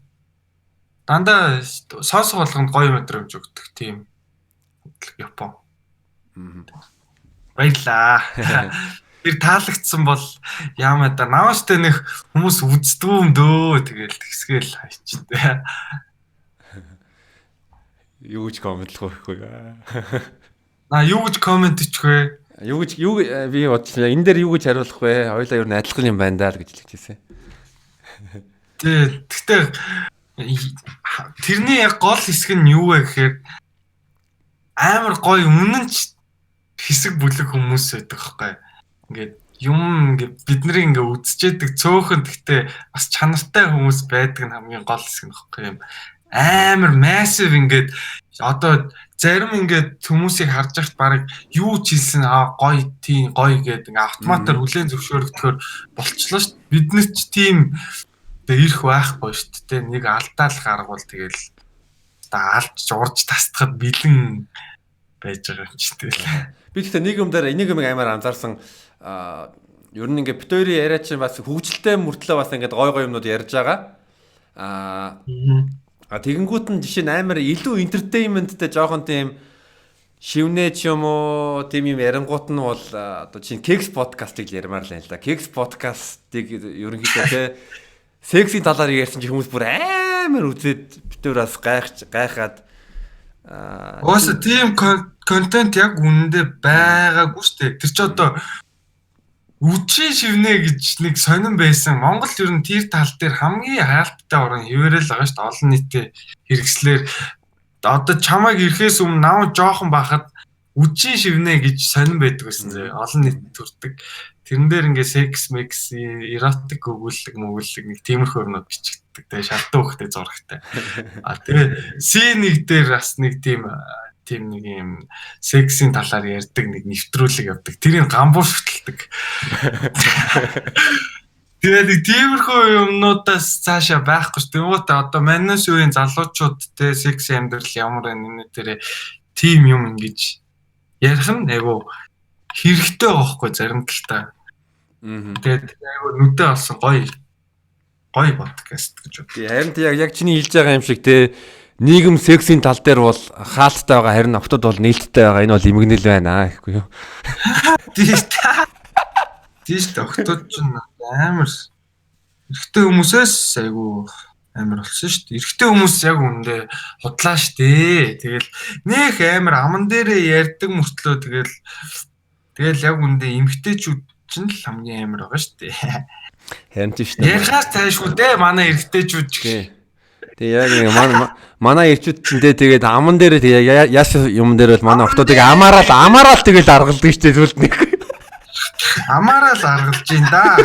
Дандаа сонсох болгонд гоё мэдрэмж өгдөг тийм хамтлаг Япон. Баярлаа. Тэр таалагдсан бол яамаа да намааштай нэг хүмүүс үздэггүй юм дөө тэгэл тэгсгээл хайчтай. Юу гэж комментлох вэ? На юу гэж коммент ичих вэ? Юу гэж юу би бодчихлаа. Энэ дээр юу гэж хариулах вэ? Хоёлаа ер нь адилхан юм байна даа л гэж хэлчихсэн. Тий, гэхдээ тэрний яг гол хэсэг нь юу вэ гэхээр амар гоё үнэн ч хэсэг бүлэг хүмүүс байдаг байхгүй. Ингээд юм ингээд бидний ингээд үзчихэд цөөхөн гэхдээ бас чанартай хүмүүс байдаг нь хамгийн гол хэсэг нь байхгүй юм. Амар massive ингээд одоо зарим ингээд хүмүүсийг харж байхад бараг юу ч хэлсэн аа гоё тийм гоё гэдэг ингээд автоматар хүлээн зөвшөөрөгдөхөөр болчлоо шүү дээ. Бид нар ч тийм ирэх байхгүй шүү дээ. Нэг алдаал гаргуул тэгэл одоо алж урж тастахад бэлэн байж байгаа юм чи тэгэл. Би гэхдээ нэг юм дээр нэг юм амар анзаарсан. Ер нь ингээд бит хоёрын яриа чинь бас хөгжилтэй мөртлөө бас ингээд гой гой юмнууд ярьж байгаа. Тэгэнгүүт нь жишээ нь амар илүү entertainment-тэй жоохон тийм шивнэ ч юм уу тийм юм ярингуут нь бол одоо чинь Keks podcast-ыг л ярмаар л байна л да. Keks podcast-ыг ерөнхийдөө те сексийн талаар ярьсан чи хүмүүс бүр амар үзээд бит хоёр бас гайхаад Угаасаа тийм контент яг үнэндээ байгаагүй шүү дээ. Тэр чи одоо үжи шивнэ гэж нэг сонин байсан. Монгол ер нь тэр тал дээр хамгийн хаалттай орон хэвээрэл байгаа шүү дээ. Олон нийтийн хэрэгслэр одоо чамайг ирэхээс өмнө нам жоохон байхад үжи шивнэ гэж сонин байдаг байсан заяа. Олон нийт төрдөг. Тэрэн дээр ингээ секс мекс эротик өгүүлэг мөгүүлэг нэг тиймэрхүү юмнууд бичигддэг. Тэгээ шалтан хөхтэй зурагтай. А тэгээ C1 дээр бас нэг тийм нэг юм сексийн талаар ярьдаг нэг нэвтрүүлэг явдаг. Тэрийг гамбуур шүтэлдэг. Тэгээд нэг тиймэрхүү юмнуудаас цаашаа байхгүй ш. Тэнгуут одоо манайс үеийн залуучууд те секс амьдрал ямар байна энэ тэр тийм юм ингэж ярих нь айгу хэрэгтэй байхгүй зарим талтай. Тэгээд айгу нүдэ олсон гоё Гоё подкаст гэж бод. Харин яг чиний хэлж байгаа юм шиг те нийгэм сексийн тал дээр бол хаалттай байгаа, харин октод бол нээлттэй байгаа. Энэ бол эмгэнэл байна гэхгүй юу? Тийм шүү дээ. Тийм шүү дээ. Октод ч амар эрэгтэй хүмүүсээс айгүй амар болсон шүү дээ. Эрэгтэй хүмүүс яг үүндээ худлаа шүү дээ. Тэгэл нэх амар аман дээрээ ярьдаг мөртлөө тэгэл яг үүндээ эмэгтэйчүүд чинь л хамгийн амар байгаа шүү дээ. Харин тийм шүү дээ. Ярихаас цаашгүй дээ манай эрэгтэйчүүд ч гэх. Тэгээ яг нэг манай эрчүүд чинь тэгээд аман дээрээ тэгээ яаш юм дээр бол манай октодыг амаараа л тэгэл аргалдаг шүү дээ зүйлд нэг. Амаараа л аргалж ин да.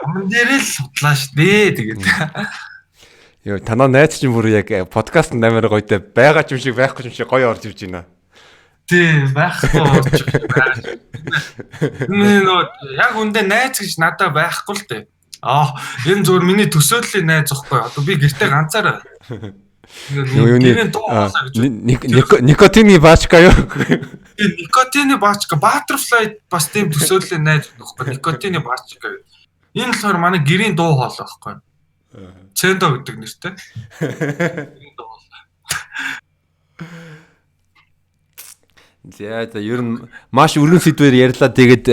Аман дээрээ л судлаа шүү дээ тэгээд. Йоо танаа найз чинь бүр яг подкаст амар гоё дээ байгаа ч юм шиг байхгүй ч юм шиг гоё орж ирж байна. Тийм байхгүй орж ирж байна. Нөө яг үндэ найз гэж надад байхгүй л дээ. Аа энэ зүгээр миний төсөөллийн найз ихгүй. Одоо би гэртээ ганцаараа. Никотины баачка юу? Никотины баачка, Butterfly бас тийм төсөөллийн найз нөхгүй. Никотины баачка гэдэг. Энэ болохоор манай гэрийн дуу хоолой байхгүй. Цэндо гэдэг нэртэй. Гэрийн дуу хоолой. За ер нь маш өргөн сэдвээр ярьлаа. Тэгээд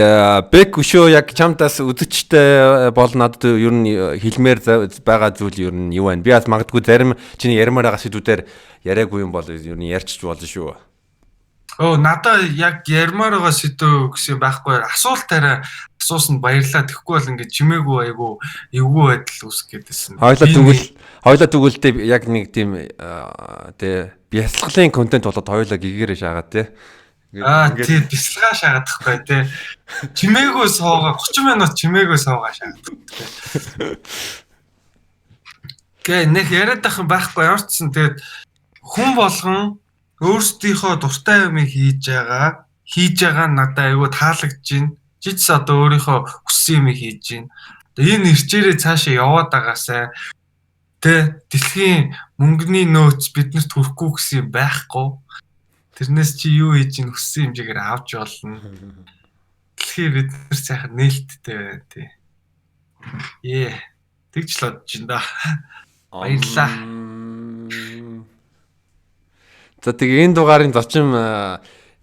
Бек өшөө яг чамдаас үзэгчтэй бол надад ер нь хэлмээр байгаа зүйл ер нь юу вэ? Би бас магадгүй зарим чиний ярмаар байгаа сэдвүүдээр яриаггүй юм бол ер нь ярьчих болно шүү. Өө надаа яг ярмаар байгаа сэдв гэсэн байхгүй. Асуулт арай асуусанд баярлаа. Тэгэхгүй бол ингээд чимээгүй айгүй эвгүй байдал үүсгэх гэдээсэн. Хоёлаа тэгвэл яг нэг тийм тэ бясалгалын контент болоод хоёлаа гэгээрээ шаагаад тэ. Аа тий бясалгаа шаагаад тахгүй тий. Чимээгүй суугаа 30 минут чимээгүй суугаа шаагаад. Гэ нэг яриад байх юм байхгүй ямар ч сан тэгээд хүн болгон өөрсдийнхөө дуртай юмыг хийж байгаа надад айгүй таалагдж байна. Жижс одоо өөрийнхөө хүссэн юмыг хийж байна. Одоо энэ ирчээрээ цаашаа яваад байгаасай. Тэ дэлхийн мөнгөний нөөц биднэрт хүрэхгүй гэсэн юм байхгүй. Тэрнээс чи юу хийж ин хүссэн хэмжээгээр авч болно. Дэлхий бид нар сайхан нээлттэй байна тий. Ее. Тэгж л бодож байна да. Баярлалаа. За тэгээ энэ дугаарын зочин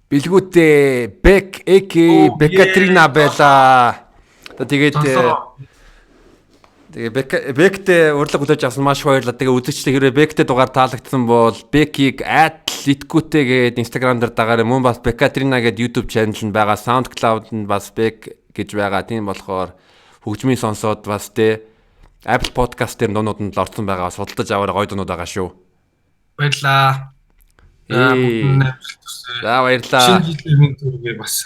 бэлгүүтээ Бек Эки Бекатрина байла. За тэгээд тэгээ Бектэй урилга хүлээж авсан маш их баярлалаа. Тэгээ үзэгчдээ хэрвээ Бектэй дугаар таалагдсан бол Бекийг @litkute гээд Instagram дээр дагаарай. Мөн бас Бекатрина гээд YouTube channel нь байгаа. SoundCloud нь бас Бек гэж байгаа. Тийм болохоор хөгжмийн сонсоод бас тэ Apple Podcast дээр дуунууд нь л орсон байгаа. Судалдаж аваарай, гоё дуунууд байгаа шүү. Баярлалаа. За баярлалаа. Шинэ жилийн мэнд хүргэе бас.